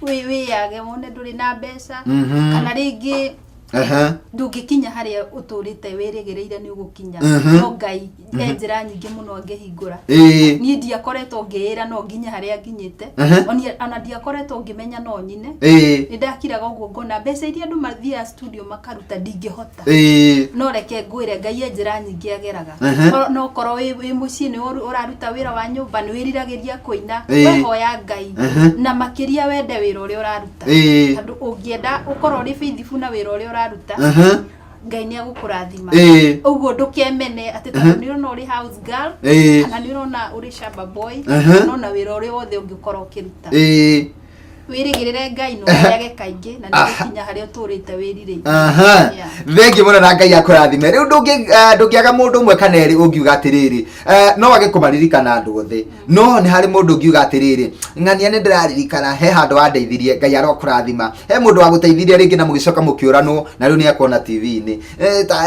wĩyage wone ndũrĩ na mbeca, kana rĩngĩ ndũngĩkinya harĩa ũtũrĩte wĩrĩgĩrĩire nĩ ũgũkinya, no Ngai e njĩra nyingĩ mũno angĩhingũra. Niĩ ndiakoretwo ngĩĩra no nginye harĩa nginyĩte, ona ndiakoretwo ngĩmenya no nyine. Nĩ ndakiraga ũguo ngona mbeca iria andũ mathiaga studio makaruta ndingĩhota. No reke ngwĩre, Ngai e njĩra nyingĩ ageraga. No korwo wĩ mũciĩ nĩ ũraruta wĩra wa nyũmba, nĩ wĩriragĩria kũina, wehoya Ngai, na makĩria wende wĩra ũrĩa ũraruta, tondũ ũngĩenda ũkorwo ũrĩ faithful na wĩra ũrĩa ũraruta, Ngai nĩ agũkũrathima. Ũguo ndũkemene atĩ tondũ nĩ ũrona ũrĩ house girl, kana nĩ ũrona ũrĩ shamba boy, kana ona wĩra ũrĩa wothe ũngĩkorwo ũkĩruta, wĩrĩgĩrĩre Ngai na ũhoyage kaingĩ, na nĩ ũgũkinya harĩa ũtũrĩte wĩrirĩirie.
Thengiũ mũno na Ngai akũrathime. Rĩu ndũngĩaga mũndũ ũmwe kana erĩ ũngiuga atĩrĩrĩ, no wage kũmaririkana andũ othe, no nĩ harĩ mũndũ ũngiuga atĩrĩrĩ, ng'ania nĩ ndĩraririkana he handũ wandeithirie, Ngai arokũrathima. He mũndũ wagũteithirie rĩngĩ na mũgĩcoka mũkĩũranwo, na rĩu nĩ akuona TV-inĩ.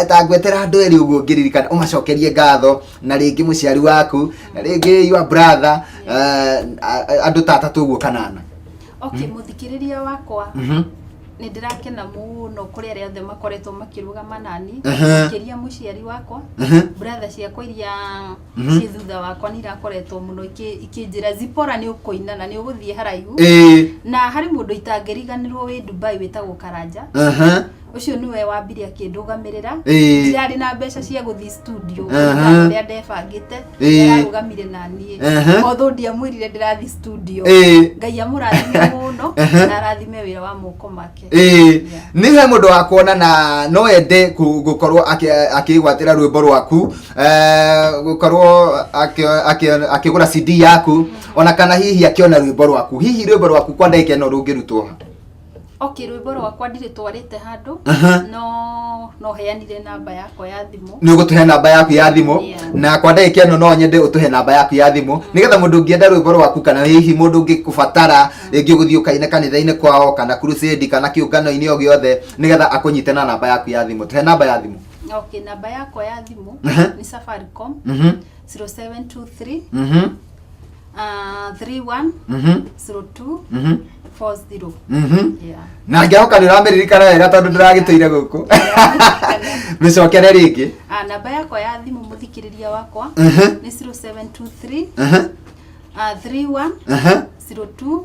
Ta ngwetera andũ erĩ ũguo ũngĩririkana ũmacokerie ngatho, na rĩngĩ mũciari waku, na rĩngĩ your brother, andũ ta atatũ ũguo kana ana.
Okay, mũthikĩrĩria wakwa, nĩ ndĩrakena mũno kũrĩ arĩa othe makoretwo makĩrũgama nani, makĩria mũciari wakwa, brother ciakwa iria ciĩ thutha wakwa nĩ irakoretwo mũno ikĩnjĩra, "Zipora, nĩ ũkũina na nĩ ũgũthiĩ haraihu." Na harĩ mũndũ itangĩriganĩrwo wĩ Dubai wĩtagwo Karanja. Ũcio nĩwe wambire akĩndũgamĩrĩra. Ndirarĩ na mbeca cia gũthiĩ studio kũringana na ũrĩa ndebangĩte. Ararũgamire na niĩ, although ndiamwĩrire ndĩrathiĩ studio. Ngai amũrathime mũno na arathime wĩra wa moko make.
Nĩ he mũndũ wa kuona na no ende gũkorwo akĩgwatĩra rwĩmbo rwaku, gũkorwo akĩgũra CD yaku, ona kana hihi akĩona rwĩmbo rwaku, hihi rwĩmbo rwaku kwa ndagĩka ĩno rũngĩrutwo ha?
Okay, rwĩmbo rwakwa ndirĩ twarĩte handũ, no heanire namba yakwa ya thimũ.
Nĩ ũgũtũhe namba yaku ya thimũ?
Yeah.
Na kwa ndagĩka ĩno no nyende ũtũhe namba yaku ya thimũ, nĩgetha mũndũ ũngĩenda rwĩmbo rwaku, kana hihi mũndũ ũngĩkũbatara rĩngĩ ũgũthiĩ ũkaine kanitha-inĩ kwao, kana crusade, kana kĩũngano-inĩ o gĩothe, nĩgetha akũnyite na namba yaku ya thimũ. Tũhe namba ya thimũ.
Okay, namba yakwa ya thimũ nĩ Safaricom, 0723 31 02 40. Yeah.
Na ngĩhoka nĩ ũramĩririkana wega tondũ ndĩragĩtũire gũkũ. Mĩcokere rĩngĩ.
Namba yakwa ya thimũ, mũthikĩrĩria wakwa, nĩ 0723 31 02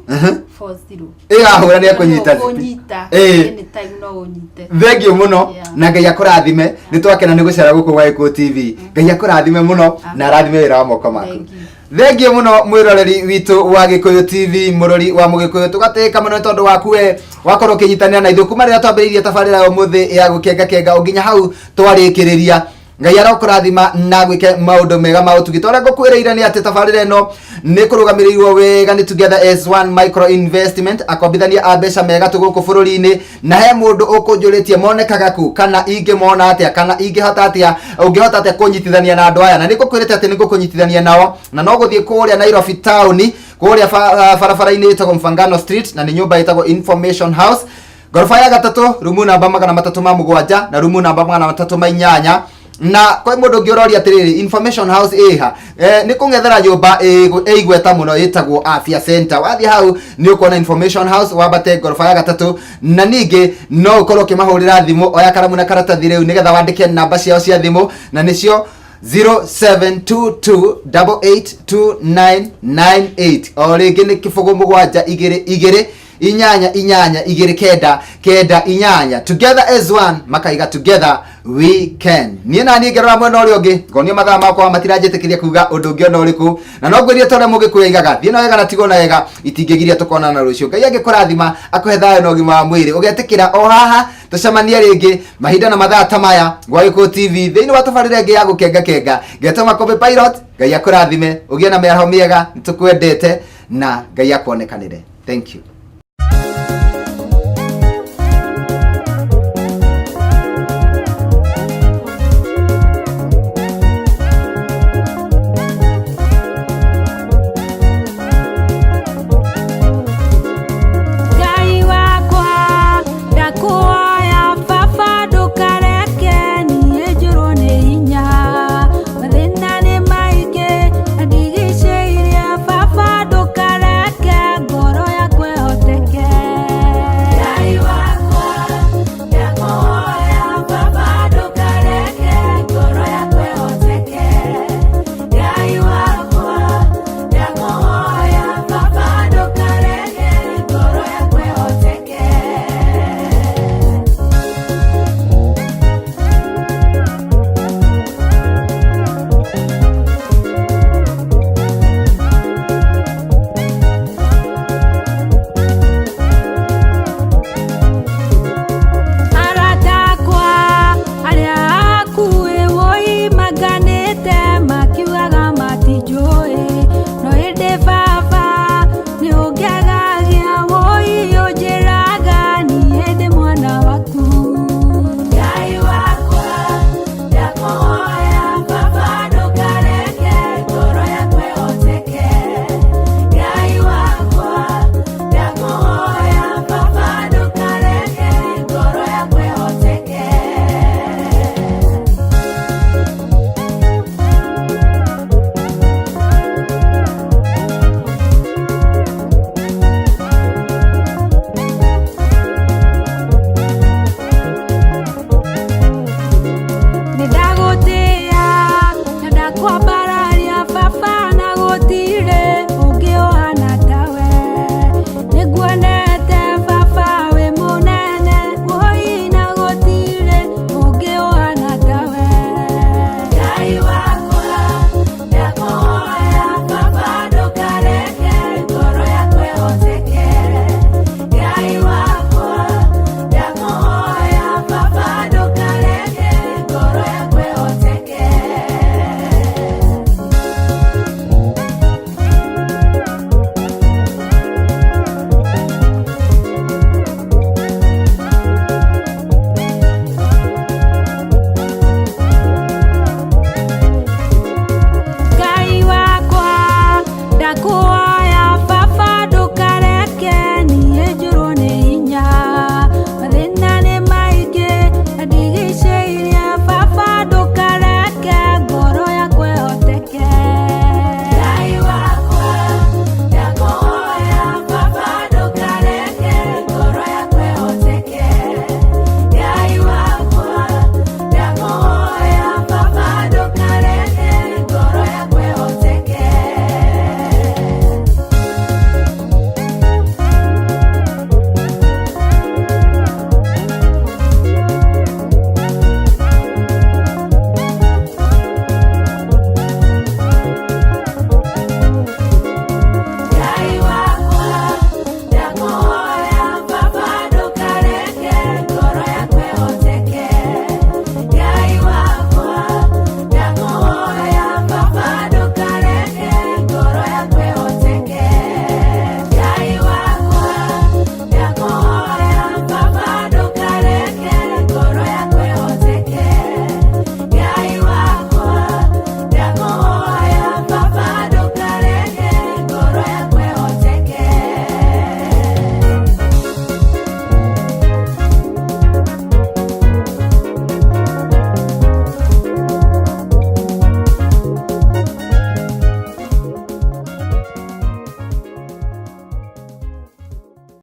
40.
Ĩrahũra nĩ ekũnyita.
Ũnyita anytime, no ũnyite.
Thengiũ mũno. Na Ngai akũrathime. Nĩ twakena nĩ gũcera gũkũ gwa Gĩkũyũ TV. Ngai akũrathime mũno na arathime wĩra wa moko maku.
Thank you.
Thengiũ mũno mwĩroreri witũ wa Gĩkũyũ TV, mũrori wa Mũgĩkũyũ. Tũgatĩka mũno nĩ tondũ waku we wakorwo ũkĩnyitanĩra na ithuĩ kuma rĩrĩa twambĩrĩirie tabarĩra ya ũmũthĩ ya gũkenga kenga o nginya hau twarĩkĩrĩria. Ngai arokũrathima na gwĩke maũndũ mega ma ũtugi. Ta ũrĩa ngũkwĩrĩire nĩ atĩ tabarĩra ĩno nĩ kũrũgamĩrĩirwo wega nĩ Together as One Micro Investment, akombithania a mbeca mega tũ gũkũ bũrũri-inĩ. Na he mũndũ ũkũnjũrĩtie monekaga kũ, kana ingĩmona atĩa, kana ingĩhota atĩa, ũngĩhota atĩa kũnyitithania na andũ aya. Na nĩ ngũkwĩrĩte atĩ nĩ ngũkũnyitithania nao, na no gũthiĩ kũrĩa Nairobi taũni, kũrĩa barabara-inĩ ĩtagwo Mfangano Street, na nĩ nyũmba ĩtagwo Information House, ngoroba ya gatatũ, rumu namba 307 na rumu namba 308. Na kwĩ mũndũ ũngĩ ũroria atĩrĩrĩ, Information House ĩha? Nĩ kũng'ethera nyũmba ĩ igweta mũno ĩtagwo Afya Center. Wathiĩ hau nĩ ũkuona Information House, wambate ngoroba ya gatatũ. Na ningĩ no ũkorwo ũkĩmahũrĩra thimũ. Oya karamu na karatathi rĩu nĩgetha wandĩke namba ciao cia thimũ, na nĩcio 0722882998. O rĩngĩ nĩ 0722 8 8 9 9 8. Together as One makaiga, "Together we can." Niĩ na niĩ ngerora mwena ũrĩa ũngĩ, ngonio mathaa makwa matiranjĩtĩkĩria kuga ũndũ ũngĩ ona ũrĩkũ, na no ngwĩrie ta ũrĩa Mũgĩkũyũ aigaga, "Thiĩ na wega na tigwo na wega itingĩgiria tũkonana rũciũ." Ngai angĩkũrathima, akũhe thayũ na ũgima wa mwĩrĩ, ũgetĩkĩra o haha tũcemanie rĩngĩ mahinda na mathaa ta maya gwa Gĩkũyũ TV thĩinĩ wa tabarĩra ĩngĩ ya Gũkenga Kenga. Ngetwo Makũmbĩ Pilot. Ngai akũrathime, ũgĩe na mĩaraho mĩega. Nĩtũkwendete na Ngai akuonekanĩre. Thank you.